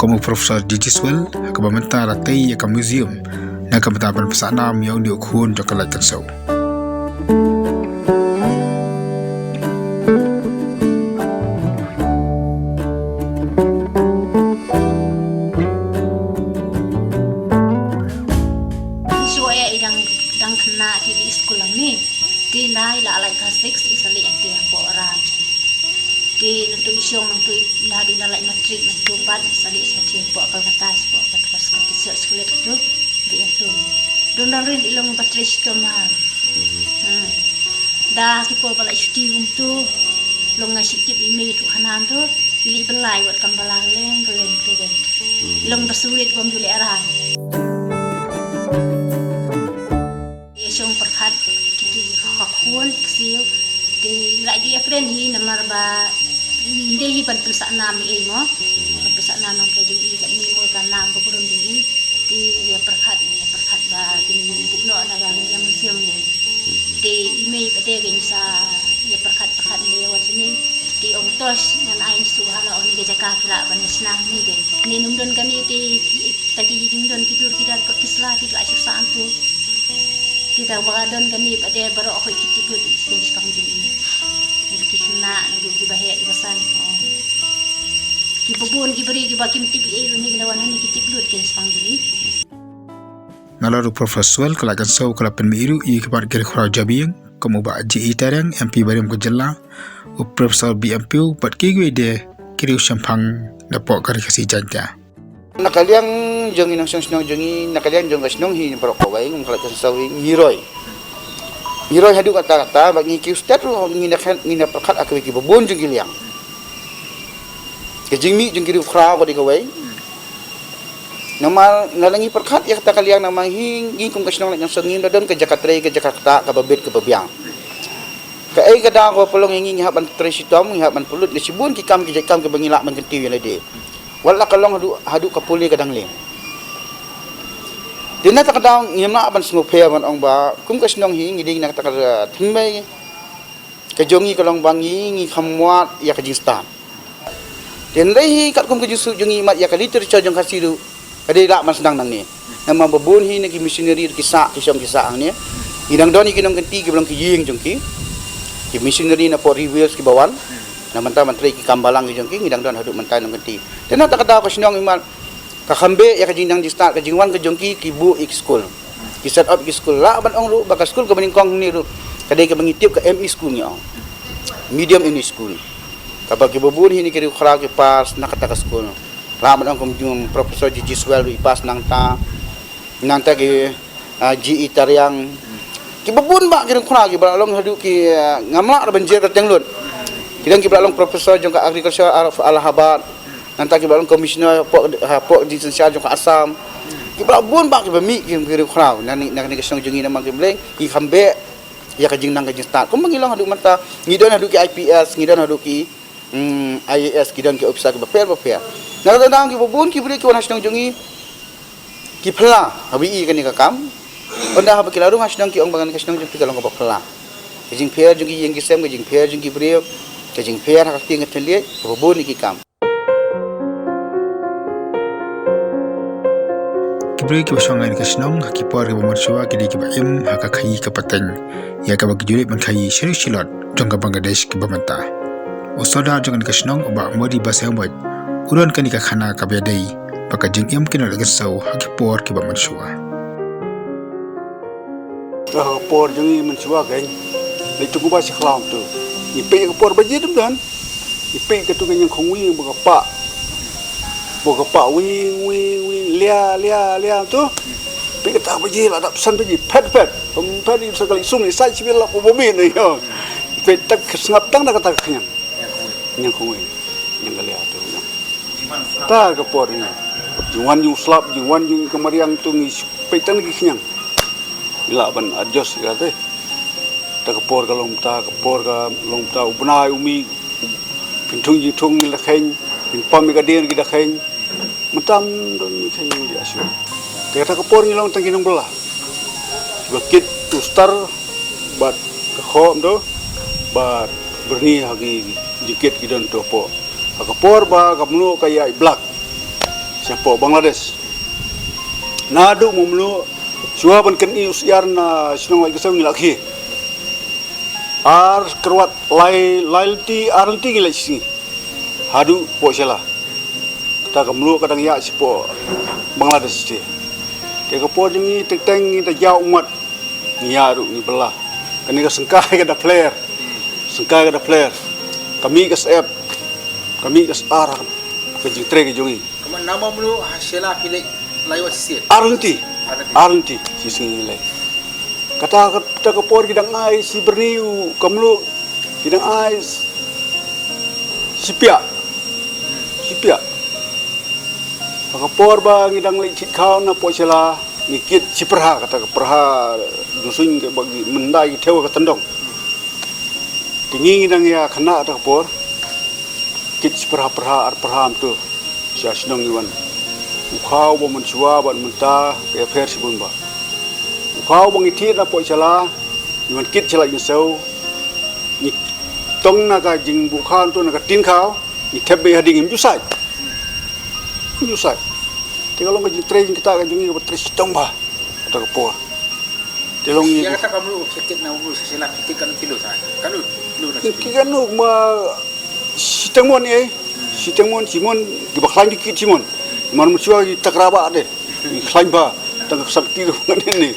kum u Professor D G Swell, ha kaba mynta la tei ïa ka museum na ka bynta ban pynsah nam ïa une u khun jong ka Laitkynshew. Shuwa ïa i dang, dang khynnah te i skul hangne. Te nda i la lai class six i sa leit hangtei hapoh Iran. Te nangtu i shong nangtu i, nda dei nda lai matric nangtu pat i sa leit shatei hapoh Kolkata, shapoh Kolkata School Teachers College tu. Dei hangtu. Don don rin i long ba trei shitom ha. Hmm. Da ki por ba la shuti kumtu, long nga shu tip i mei tu khanan tu, i leit byllai wat kam bylla kylleng kylleng tu kan. Hmm. I long ba surit bym ju lehrain. Ïa shong pyrkhat kito ki khun ksiew, te i la ju ïakren hi namar ba ym dei hi ban pynsah nam ei mo. Ban pynsah nam nangta jong i, katne mo ka nam ka burom jong i. Te ïa pyrkhat, ïa pyrkhat ba kin buh noh na ka ïa museum mo. Te i mei pat de kin sa ïa pyrkhat pyrkhat ne ïa wan shane. Te ong to ngan ai shuh ha la ong ka jaka phi lah ban ïa shna ne. Ne ym don kane te ki, ta ki jingdon ki dur ki dar kot ki sla te ki la shu sah tu. Te ta ba ka don kane pat de baroh hoi ki tip lut ki spang jong i. Ne ki khynnah ne ki baheh ki basan. Ki babun ki bri ki ba kim tip ei ruh ne ki la wan hangne ki tip lut ki spang jong i. Nalor u Professor Swell ka la kynsaw ka la pynmih ruh ïa ki mat ki riewkhraw jabieng kum u Bah G E Tariang, M P barim ka jylla, u Professor B M Pugh bad kiwei de ki riewshemphang napoh ka Ri Khasi Jaiñtia. Na ka liang jong ngi nongshong shnong jong ngi, na ka liang jong ka shnong hi baroh kawei, ngam khlad kynsaw hi, ngi roi. Ngi roi haduh katta katta, bad ngi kiew stet ruh, ngi na khet, ngi na pyrkhat ha kawei kiba bun jong ki liang. Ka jingmih jong ki riewkhraw ka dei kawei. Namar, na la ngi pyrkhat ïa kata ka liang namar hi, ngi kum ka shnong Laitnongso ngim da don ka jaka trei, ka jaka ktah, kaba bit, kaba biang. Kaei ka daw kaba pynlong ïa ngi, ngi hap ban trei shitom, ngi hap ban pynlut, na shibun ki kam, ki jait kam kiba ngi lah ban kyntiew ïa lade. Wat la ka long haduh, haduh ka pule ka dang lieng. Te na kata ka daw ngim lah ban sngewpher ban ong ba, kum ka shnong hi, ngi dei na kata ka thymmei ka jong ngi ka long ba ngi, ngi kham wad ïa ka jingstad. Te hynrei hi katkum ka jingsuk jong ngi mat ïa ka literature jong Khasi ruh, ka dei lah ban sdang nangne. Namar ba bun hi na ki missionary ki sah, ki shong ki sah hangne. Ngi dang don ïa ki nongkynti kiba long ki ïing jong ki. Ki missionary napoh Ri Wales kiba wan. Na mynta ban trei ki kam balang ki jong ki, ngi dang don haduh mynta nongkynti. Te na kata ka daw ka shnong imat, ka kham beh ïa ka jingnang jingstad, ka jingwan ka jong ki, ki buh ïa ki skul. Ki set up ïa ki skul. Lah ban ong ruh ba ka skul kaba nyngkong hangne ruh, ka dei kaba ngi tip ka M E school ngi ong. Medium English school. Kaba kiba bun hi na ki riewkhraw ki pass na kata ka skul. Lah ban ong kum jong Professor G G Swell ruh i pass nangta. Nangta ki, ah, G E Tariang. Kiba bun bah ki riewkhraw kiba la long haduh ki, ah, ngam lah ban jer kyrteng lut. Ki dang kiba la long professor jong ka agriculture of Allahabad. Nangta kiba la long commissioner hapoh, hapoh District Council jong ka Assam. Kiba la bun bah kiba mih ki riewkhraw. Na kane, na kane ka shnong jong ngi namar ki Blei, ki kham beh ïa ka jingnang ka jingstad. Kumba ngi long haduh mynta, ngi don haduh ki I P S, ngi don haduh ki, mm, I A S, ki don ki officer kiba pher ba pher. Na kata ka daw kiba bun ki briew ki wan ha shnong jong ngi, ki phylla haba ïohi ïa kane ka kam. Ynda haba ki la rung ha shnong ki ong ba kane ka shnong jong phi ka long kaba phylla. Ka jingpher jong ki ïing ki sem, ka jingpher jong ki briew, ka jingpher ha ka ktien ka thylliej, kaba bun ïa ki kam. Ki briew kiba shong ha kane ka shnong ha ki por kiba mynshuwa ki dei kiba im ha ka khaïi ka pateng, ïa kaba ki ju leit ban khaïi sha ri sha lot jong ka Bangladesh kiba mynta. U Sordar jong kane ka shnong u Bah Modi Basaiawmoit u don kane ka khana kaba ïadei bad ka jingim ki nongkynsaw ha ki por kiba mynshuwa. Ka por jong ngi mynshuwa kan, leit tu kumba shi khlaw tu. Ngi peit ka por ba jit dum don. Ngi peit katu ka ñiangkhongwing ba ka pah. Ba ka pah wing, wing, wing, lia, lia, lia tu. Peit kata ba jit la dap san ba jit phet, phet. Pem phet ni sa kali sum ni sa chibil la ko bobi ni yo. Peit tak sngap tang da kata ka ñiang. Ñiangkhongwing. Ñiang ka lia tu ñiang. Ta ka por ni. Jingwan jong slap, jingwan jong ka mariang tu ngi peit tang ki khñiang. Ngi lah ban adjust ïa kata. Ta ka por ka long ta, ka por ka long ta, u bnai u mih, phin thung jingthung ngi la kheiñ, phin pam ïa ka dieng ngi da kheiñ. Mynta don ngi kheiñ ngi ïa shu. Te kata ka por ngi long tang ki nongbylla. Ba kit u star bad ka khop do bad byrni ha ki jingkit ki don to po. Ha ka por ba ka mluh ka ïa i blak shapoh Bangladesh. Naduh mluh shuwa ban kynnoh u syiar na shnong Laitkynshew ngi la khie. Ar kyrwat lai, lai lynti, ar lynti ngi la shisngi. Haduh poh Shella. Kata ka mluh ka dang ïa shapoh Bangladesh te. Te ka por jong ngi teng teng ngi da jaw ummat. Ngi ïa ruh ngi bylla. Kane ka syngkai ka da pler. Syngkai ka da pler. Ka mih ka syep. Ka mih ka syar. Ka jingtrei ka jong ngi. Ka man namar mluh ha Shella phi leit lai wat shisien. Ar lynti. Ar lynti. Ar lynti. Shisngi ngi leit. Kata, kata ka por ki dang ai shi byrni u ka mluh. Ki dang ai shi piah. Shi piah. Ha ka por ba ngi dang leit thied khaw na poh Shella, ngi kit shi pyrha, kata ka pyrha dusung ka ba ngi myndai ki thew ka tyndong. Te ngi ngi dang ïa khynnah kata ka por. Kit shi pyrha pyrha ar pyrha mynta. Sha shnong ngi wan. U khaw ba mynshuwa bad mynta ka ïapher shibun ba. U khaw ba ngi thied na poh Shella, ngi wan kit sha Laitkynshew. Ngi tong na ka jingbuh khaw, ngi tong na ka tin khaw, ngi thep beit ha ding, ngim ju said. Ngim ju said. Te ka long ka jingtrei jingktah ka jong ngi kaba trei shitom ba. Kata ka por. Te long ngi. Ïa kata ka mluh, phi kit na mluh sha Shella, phi kit katno kilo ta? Katno kilo na? Ki katno ma shiteng mon eh. Shiteng mon, shimon, kiba khlaiñ ki kit shimon. Mar mynshuwa ki takra ba de. Ki khlaiñ ba. Tang ka sakti ruh ngan ne.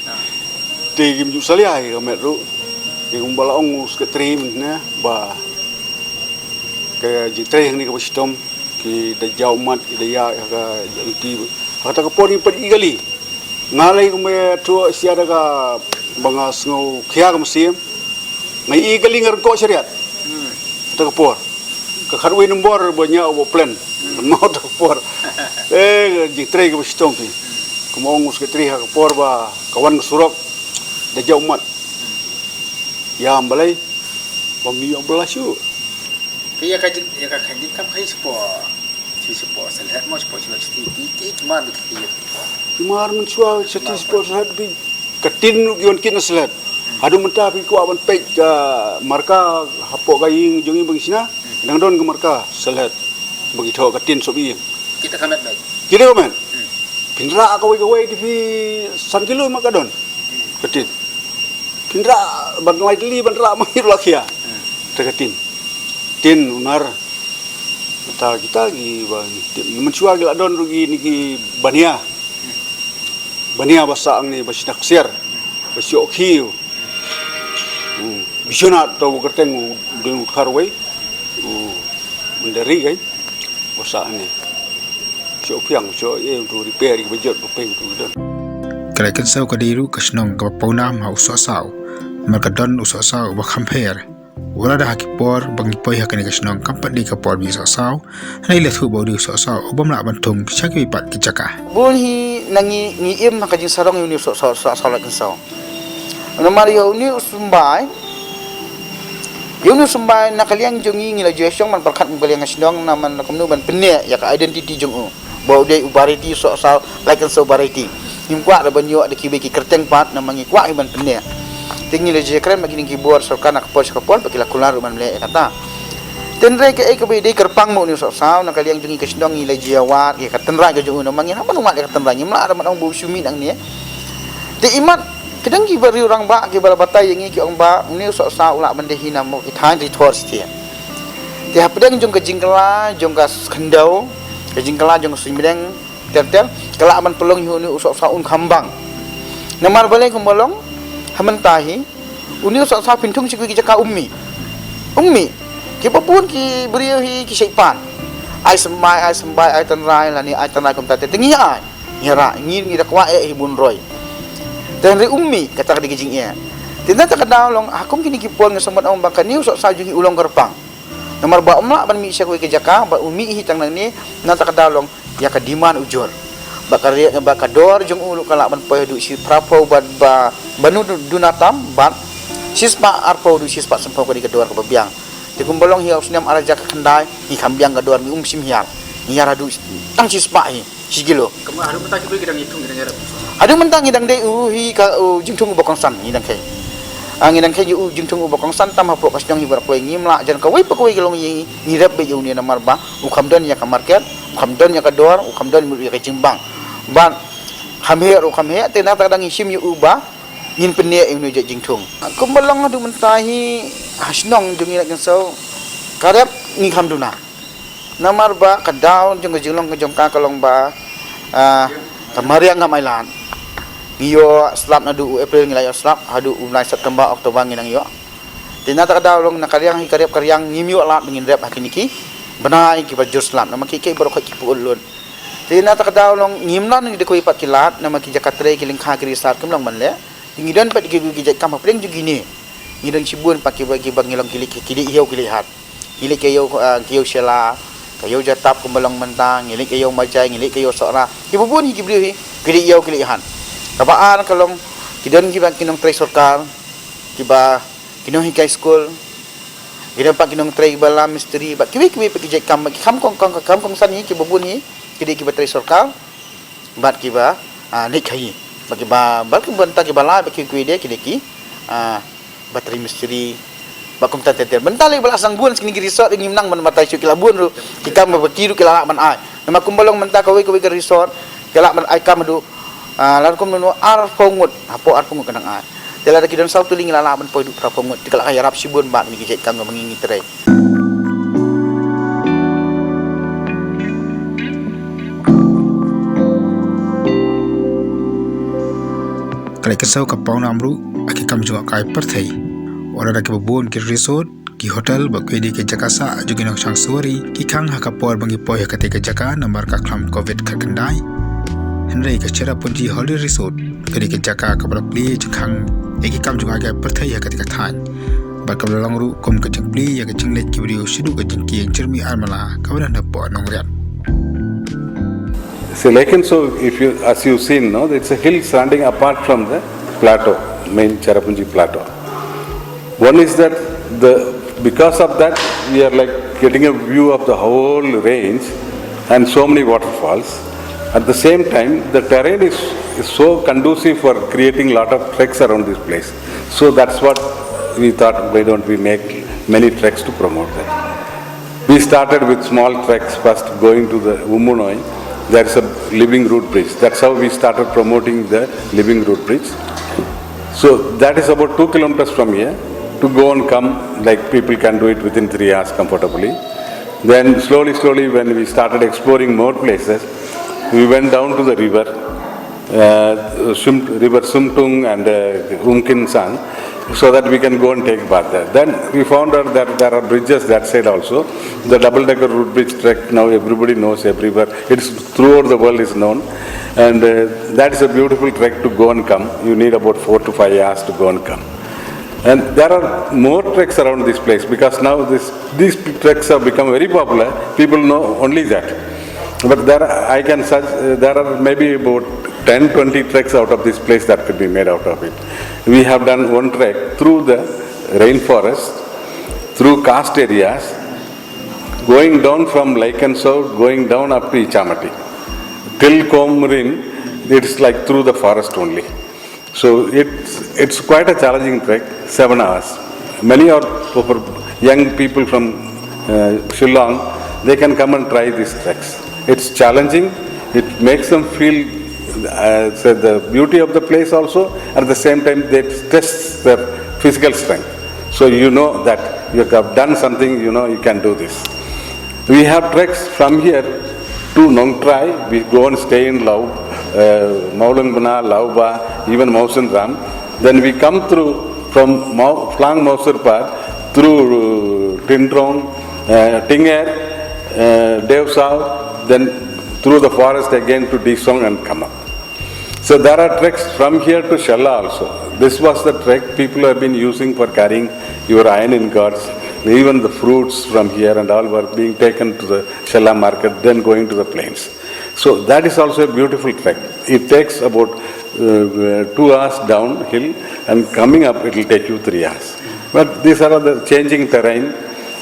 Te kim ju salia ïa ka met ruh. Te kumba la ong u sekretari mynne ba ka jingtrei hangne kaba shitom ki da jaw mat ki da ïa ka jingti. Ha kata ka por ngi pat i kali. Nga lei kumba ïathuh sha da kaba nga sngew khia ka mynsiem. Nga i kali nga rngkoh shariat. Kata ka por. Ka khatwei nombor ba ñiah u ba plan. Mo ta ka por. Eh, jingtrei kaba shitom phi. Kumba ong u sekretari ha ka por ba ka wan ka surok. Da jaw mat. Ïa balei. Ba mi ïa bala shu. Phi ïa ka jing, ïa ka khan jingkam khai shu po. Shu shu po selhet mo shu po shu ti ti ti mar bi ki. Mar men shu ti shu po selhet bi. Ka tin ruh ki wan kit na sled. Haduh mynta phi kwah ban peit ka marka hapoh ka ïing jong ngi ba ngi shna. Dang don ka marka sled. Ba ki thoh ka tin sop ïing. Kita ka met beit. Kita ka met. Pynrah kawei kawei te phi san kilo ma ka don. Ka tin. Pynrah ban lai tylli ban rah ma ngi ruh la khia. Te ka tin. Tin unar. Kita kita ki ba ngi tip. Mynshuwa ki la don ruh ki ni ki bania. Bania ba sah ngi ba shna ksiar. Ba shoh khiew. Hmm. Bisyonat to ba kyrteng u deng u dkhar wei. U mendari kai. Ba sah ngi. Shoh phiang shoh eh tu repair ki ba jot ba peng tu don. Ka Laitkynsaw ka dei ruh ka shnong kaba pawnam ha u sohsaw. Namar ka don u sohsaw uba kham pher. Wat la da ha ki por ba ngi poi ha kane ka shnong kam pat dei ka por ba ngi sohsaw. Hynrei la thuh ba u dei u sohsaw uba ym lah ban thung sha kiwei pat ki jaka. Bun hi na ngi ngi im ha ka jingsarong ïa une u sohsaw, sohsaw Laitkynsaw. Namar ïa une u symbai, ïa une u symbai na ka liang jong ngi ngi la ju ïashong ban pyrkhat kum ka liang ka shnong namar kumno ban pynneh ïa ka identity jong u. Ba u dei u Variety, sohsaw Laitkynsaw Variety. Ngim kwah ruh ban ïoh da kiwei ki kyrteng pat namar ngi kwah hi ban pynneh. Te ngi la ju kren bad kine ki bor sorkar na ka por sha ka por ba ki la kular ruh ban leh ïa kata. Te hynrei kaei kaba dei kyrpang mo une u sohsaw na ka liang jong ngi ka shnong ngi la ju ïawad ïa ka tynrai ka jong u namar ngi hap ban wad ïa ka tynrai ngim lah ruh ban ong ba u shu mih nangne. Te imat ki dang kiba riew rangbah kiba la batai ïa ngi ki ong ba une u sohsaw u lah ban dei hi na mo ki thaiñ ri thor stia. Te hapdeng jong ka jingkylla jong ka khyndew, ka jingkylla jong ka suiñ bneng ter ter, ka lah ban pynlong ïa une u sohsaw un kham bang. Namar balei kumba long ha mynta hi une u sohsaw phin thung sha kiwei ki jaka um mih. Um mih. Kiba bun ki briew hi ki shait pan. Ai symbai, ai symbai, ai tynrai lane ai tynrai kumta te ngi ai. Ngi rah, ngi ngi da kwah eh hi bun roi. Te hynrei um mih kata ka dei ka jingeh. Te na kata ka daw long ha kum kine ki por ngi sngewbha ong ba kane u sohsaw jong ngi u long kyrpang. Namar ba um lah ban mih sha kawei ka jaka ba u mih hi tang nangne na kata ka daw long ïa ka demand u jur. Ba ka re, ba ka dor jong u ruh ka lah ban poi haduh shi phra phew bad ba ba nu du, duna tam bad shispah arphew haduh shispah sanphew ka dei ka dor kaba biang. Te kumba long hi ha u snem ar hajar khyndai ngi kham biang ka dor ngi um shim hiar. Ngi hiar haduh tang shispah hi. Shi kilo. Kumba haduh mynta ki briew ki dang ïathung ki dang ïarap. Haduh mynta ngi dang dei u hi ka u jingthung uba kongsan ngi dang kheiñ. Ah, ngi dang kheiñ u jingthung uba kongsan tam hapoh ka shnong hi baroh kawei ngim lah jan kawei pa kawei ka long ïa ngi rep beit ïa une namar ba u kham don ïa ka market, u kham don ïa ka dor, u kham don ïa ka jingbang. Ban kham heh ruh kham heh te na kata ka dang ngi shim ïa u ba ngin pynneh ïa une jait jingthung. Kumba long haduh mynta hi ha shnong jong ngi Laitkynsaw ka rep ngi kham duna. Namar ba ka daw jong ka jinglong ka jong ka ka long ba, ah, ka mariang ngam ai lad. Ngi ïoh slap naduh u April ngi la ïoh slap haduh u bnai September October ngi nang ïoh. Te na kata ka daw long na ka riang hi ka rep ka riang ngim ïoh lad ba ngin rep ha kine ki bnai kiba jur slap namar ki kei baroh ki pu lut. Te na kata ka daw long ngim nang ngi da kawei pat ki lad namar ki jaka trei ki lyngkha ki risar kim long ban leh. Te ngi don pat ki ki jait kam hapdeng jong kine. Ngi don shibun pat kiba kiba ngi long ki leit ki leit ïew ki leit hat. Ngi leit ka ïew, ah, ka ïew Shella, ka ïew Jatap kumba long mynta, ngi leit ka ïew Majai, ngi leit ka ïew Sohra. Kiba bun hi ki briew hi, ki leit ïew ki leit hat. Kaba ar ka long, ki don kiba ki nongtrei sorkar, kiba ki nonghikai skul, ki don pat ki nongtrei kiba la mistri, bad kiwei kiwei pat ki jait kam, ki kam kong kong kam kongsan hi, kiba bun hi, ki dei kiba trei sorkar. Bad kiba, ah, leit khaïi. Bad kiba, bad kiba bynta kiba lai, bad kiwei kiwei de, ki dei ki, ah, battery mistri. Bad kumta ter ter. Bynta lei ba la sdang bun, sha kine ki resort, ngim nang ban batai shuh ki la bun ruh. Ki kam ba ki ruh ki la lah ban ai. Namar kumba long mynta kawei kawei ka resort, ki lah ban ai kam haduh, ah, la rukom nunu arphew ngut, hapoh arphew ngut ka dang ai. Te lada ki don saw tylli ngi la lah ban poi haduh phra phew ngut. Te ka la ka ïarap shibun bad kine ki jait kam kaba ngi ngi trei. Ka shu ka pawnam ruh ha ki kam jong ka pyrthei. Wat la da kiba bun ki resort, ki hotel bad kiwei de ki jaka sah jong ki nongshong suwari ki khang ha ka por ba ngi poi ha kata ka jaka namar ka khlam covid khatkhyndai. Hynrei ka Cherrapunji Holiday Resort ka dei ka jaka kaba la plie jingkhang ïa ki kam jong ka pyrthei ha kata ka thaiñ. Bad kaba la long ruh kum ka jingplie ïa ka jingleit kiba dei u shaduh ka jingkieng Jeremy Armala kaba don hapoh Nongriat. See, Lake and Saw, if you, as you've seen, no, it's a hill standing apart from the plateau, main Cherrapunji plateau. One is that the because of that we are like getting a view of the whole range and so many waterfalls. At the same time, the terrain is, is so conducive for creating lot of treks around this place. So that's what we thought, why don't we make many treks to promote that. We started with small treks first, going to the Umunoi. There's a living root bridge. That's how we started promoting the living root bridge. So that is about two kilometers from here. To go and come, like, people can do it within three hours comfortably. Then slowly, slowly, when we started exploring more places, we went down to the river, uh, Sum, River Sumtung and uh, Umkinsang, so that we can go and take bath there. Then we found out that there are bridges that side also. The double-decker root bridge trek now everybody knows everywhere. It's throughout the world is known, and uh, that is a beautiful trek to go and come. You need about four to five hours to go and come. And there are more treks around this place because now this, these treks have become very popular. People know only that. But there, I can such, there are maybe about ten, twenty treks out of this place that could be made out of it. We have done one trek through the rainforest, through karst areas, going down from Lake and Saw, going down up to Ichamati. Till Komarin, it's like through the forest only. So it's, it's quite a challenging trek, seven hours. Many are for young people from uh, Shillong, they can come and try these treks. It's challenging, it makes them feel uh, say the beauty of the place also, at the same time, they test their physical strength. So you know that you have done something, you know, you can do this. We have treks from here to Nongtrai. We go and stay in Lau, uh, Mawlyngbna, Lauba, even Mawsynram. Then we come through from Mau, Phlang Mawsyrpat through uh, Tindrong, uh, Tinger, uh, Dewsaw, then through the forest again to Disong and come up. So there are treks from here to Shella also. This was the trek people have been using for carrying your iron ingots, even the fruits from here and all were being taken to the Shella market, then going to the plains. So that is also a beautiful trek. It takes about uh, two hours downhill and coming up it will take you three hours. But these are the changing terrain,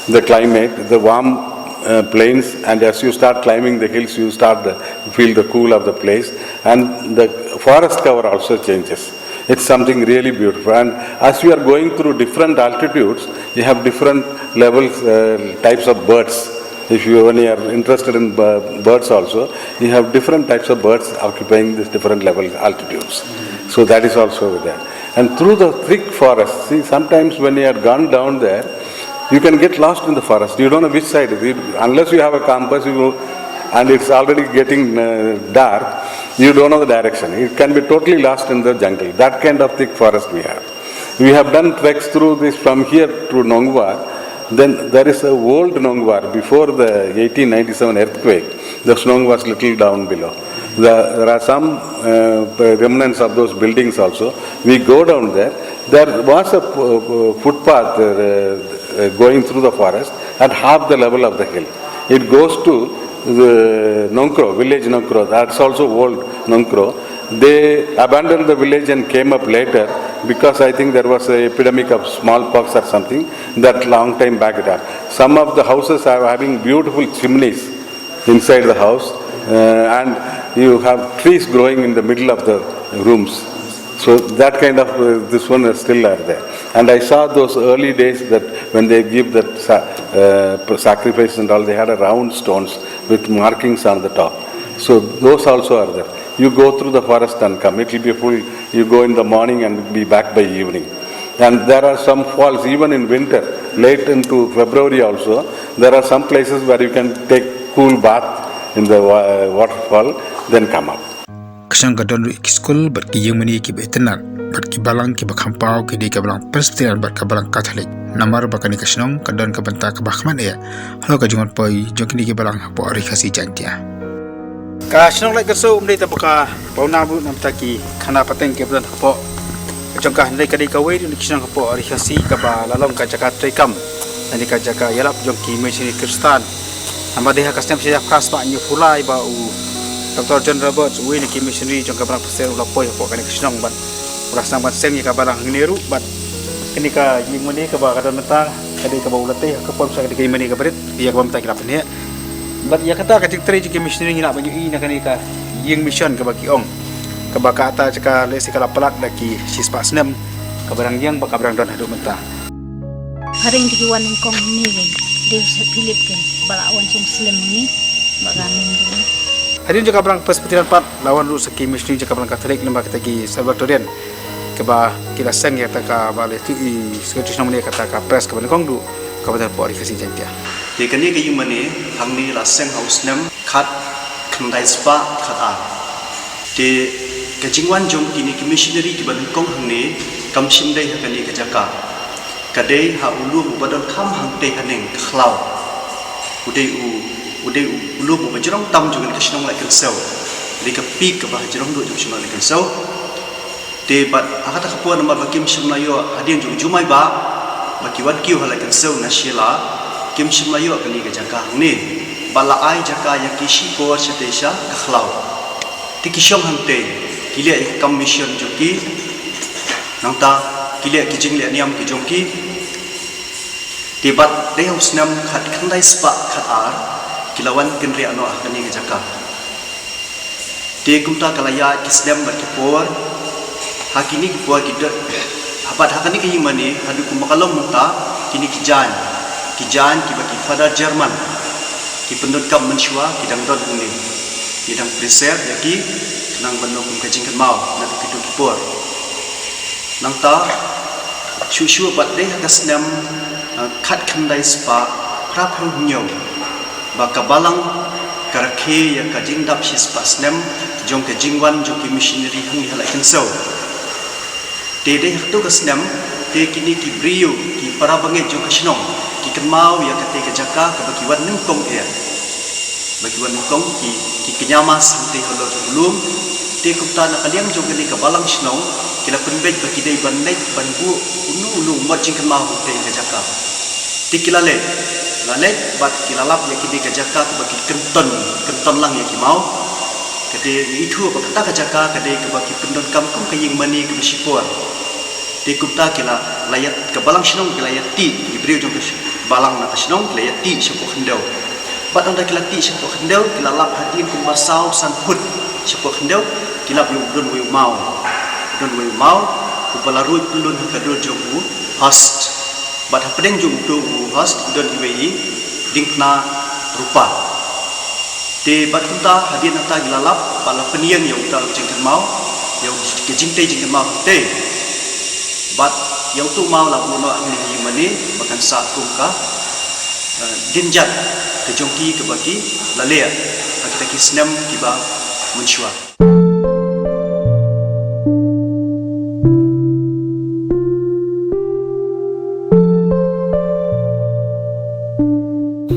the climate, the warm uh, plains, and as you start climbing the hills, you start the, feel the cool of the place, and the forest cover also changes. It's something really beautiful. And as we are going through different altitudes, you have different levels, uh, types of birds. If you, when you are interested in uh, birds also, you have different types of birds occupying these different levels, altitudes. So that is also there. And through the thick forest, see, sometimes when you have gone down there, you can get lost in the forest. You don't know which side. You, unless you have a compass, you, and it's already getting uh, dark, you don't know the direction. You can be totally lost in the jungle. That kind of thick forest we have. We have done treks through this from here to Nongwar. Then there is a old Nongwar before the eighteen ninety-seven earthquake. The Nongwar was little down below. The, there are some uh, remnants of those buildings also. We go down there. There was a footpath uh, uh, going through the forest at half the level of the hill. It goes to the Nongkro, village Nongkro. That's also old Nongkro. They abandoned the village and came up later because I think there was an epidemic of smallpox or something that long time back it happened. Some of the houses are having beautiful chimneys inside the house uh, and you have trees growing in the middle of the rooms. So that kind of uh, this one is still are there. And I saw those early days that when they give that sa- uh, sacrifice and all, they had a round stones with markings on the top. So those also are there. You go through the forest and come. It will be full. You go in the morning and be back by evening. And there are some falls, even in winter, late into February also, there are some places where you can take cool bath in the wa- waterfall, then come up. Ka shong ka don ruh ki skul bad ki ïingmane kiba itynnad. bad ki balang kiba kham paw ki dei ka balang Presbyterian bad ka balang Katholik. Namar ba kane ka shnong ka don ka bynta kaba khmat eh halor ka jingwan poi jong kine ki balang hapoh Ri Khasi Jaiñtia. Ka shnong Laitkynsew um dei tang ba ka pawnam ruh namar ki khana pateng kiba don hapoh ka jong ka, hynrei ka dei kawei ruh na ki shnong hapoh Ri Khasi kaba la long ka jaka treikam lane ka jaka ïalap jong ki missionary Khristan. Namar dei ha ka snem shi hajar phra spah hynñiew phew lai ba u Doktor John Roberts, uwei na ki missionary jong ka balang Presbyterian, u la poi hapoh kane ka shnong bad u la sdang ban seng ïa ka balang hangne ruh bad kane ka ïing mane kaba ka don mynta ka dei kaba u la tei ha ka por, sa ka dei ka ïing mane kaba rit ïa kaba mynta ki la pynheh. Bad ïa kata ka jingtrei jong ki missionary ngi lah ban ïohi na kane ka ïing mission kaba ki ong kaba kata jaka lehse ka la palat da ki shispah snem, kaba dang ïeng bad kaba dang don haduh mynta. Phareng te ki wan nyngkong hangne, dei u Saint Philip te ba la wan sha u Muslim hangne, ba ka ning jong ngi. Hadien jong ka balang Presbyterian pat la wan ruh sa ki missionary jong ka balang Katholik, namar kita ki Salvatorian kaba ki la seng ïa kata kaba leh tu i secretary shnong mane, kata ka press kaba nyngkong ruh kaba don hapoh Ri Khasi Jaiñtia. Te kane ka ïing mane hangne la seng ha u snem khatkhyndai spah khatar. Te ka jingwan jong kine ki missionary kiba nyngkong hangne kam shym dei ha kane ka jaka. Ka dei ha u lum uba don kham hangtei haneng, ka khlaw. U dei u, u dei u lum uba jrong tam jong kane ka shnong Laitkynsew. Dei ka peak kaba ha jrong duh jong ka shnong Laitkynsew. Te bad ha kata ka por namar ba kim shym la ïoh hadien jong u Jumai Bah ba ki wan kiew ha Laitkynsew na Shella, kim shym la ïoh kane ka jaka hangne. Bad la ai jaka ïa ki shipor shatei sha ka khlaw. Te ki shong hangtei, ki leh ïa ka kam mission jong ki. Nangta ki leh ki jingleh niam ki jong ki. Te bad dei ha u snem khatkhyndai spah khatar ki la wan kynriah noh ha kane ka jaka. Te kumta ka la ïaid ki snem bad ki por. Ha kine ki por ki dot, ha bad ha kane ka ïing mane haduh kumba ka long mynta, kine ki jaiñ, ki jaiñ kiba ki Father German ki pyndonkam mynshuwa ki dang don hangne. Ki dang preserve ïa ki khnang ban long kum ka jingkynmaw naduh kito ki por. Nangta shuh shuh bad dei ha ka snem, eh, khatkhyndai spah phra phew hynñiew ba ka balang ka rakhe ïa ka jingdap shispah snem jong ka jingwan jong ki missionary hangne ha Laitkynsew. Te dei ha kato ka snem te kine ki briew, ki para bangeit jong ka shnong, ki kynmaw ïa kata ka jaka kaba ki wan nyngkong eh. Ba ki wan nyngkong ki, ki kñia mass hangtei halor jong u lum. Te kumta na ka liang jong kane ka balang shnong ki la pynbeit ba ki dei ban leit ban buh uno uno u mot jingkynmaw hangtei ha ka jaka. Te ki la leit, la leit bad ki la lap ïa kine ka jaka kaba ki kynton, kynton lang ïa ki maw. Ka dei ngi ithuh ba kata ka jaka ka dei kaba ki pyndonkam kum ka ïing mane kaba shipor. Te kumta ki la, la ïa, ka balang shnong ki la ïa tih, ki briew jong ka sh-, balang na ka shnong ki la ïa tih shapoh khyndew. Bad ynda ki la tih shapoh khyndew ki la lap hadien kumba saw san phut shapoh khyndew, ki lap ïa u don uwei u maw. U don uwei u maw uba la ruid pyllun ha ka dur jong u host. Bad hapdeng jong uto u host ki don iwei i diengphna rupa. Te bad kumta hadien nangta ngi la lap bad la pynïeng ïa uta u jingkynmaw, ïa u ka jingtei jingkynmaw te. Bad ïa uto u maw la buh noh hangne ha ïing mane ba kan sah kum ka, eh, dienjat ka jong ki kaba ki la leh ha kita ki snem kiba mynshuwa.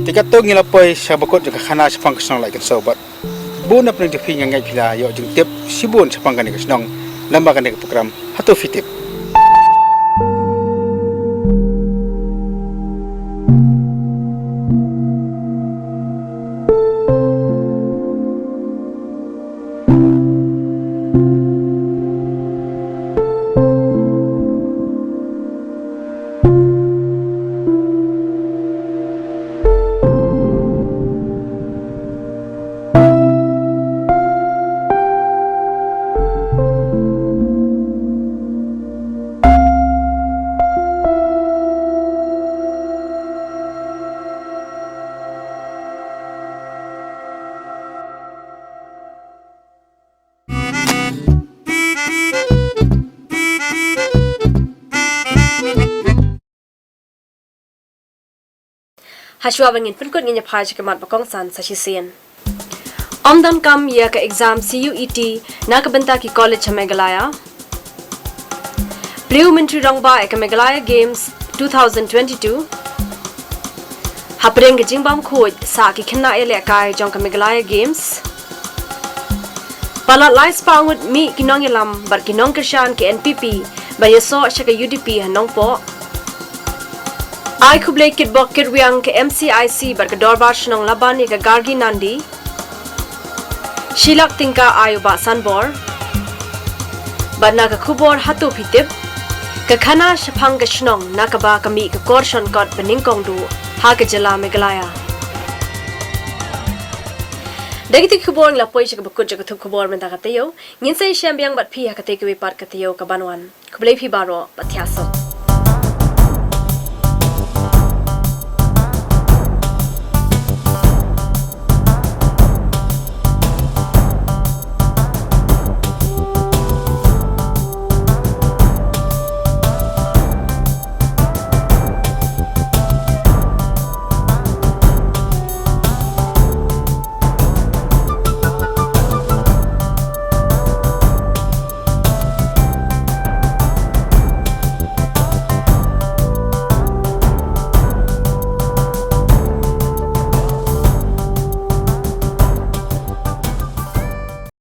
Te katto ngi la poi sha bakut jong ka khana shaphang ka shnong Laitkynsew bad bun na pdeng jong phi nga ngeit phi la ïoh jingtip shibun shaphang kane ka shnong lyngba kane ka program Hato Phi Tip. Hashwa ba ngin pynkut ngin ïa phai sha ka mat ba kongsan sa shisien. Ym donkam ïa ka exam C U E T na ka bynta ki college ha Meghalaya. Briew Myntri Rangbah ïa ka Meghalaya Games two thousand twenty-two. Hapdeng ka jingbam khuid sa ki khynnah ïalehkai jong ka Meghalaya Games. Palat lai spah ngut mih ki nongïalam bad ki nongkyrshan ki N P P ba ïasoh sha ka U D P ha Nongpoh. Ai khublei kitbok kitrwiang ka M C I C bad ka Dorbar Shnong Laban ïa ka Gargi Nandi. Shilak tyngka ai u Bah Sanbor. Bad na ka khubor Hato phi tip, ka khana shaphang ka shnong na kaba ka mih ka kor shonkot ba nyngkong duh ha ka jylla Meghalaya. Da kita ki khubor ngi la poi sha kaba kut jong ka thup khubor mynta ka taïew. Ngin sa ïashem biang bad phi ha kata kawei pat ka taïew kaban wan. Khublei phi baroh, bad thiah suk.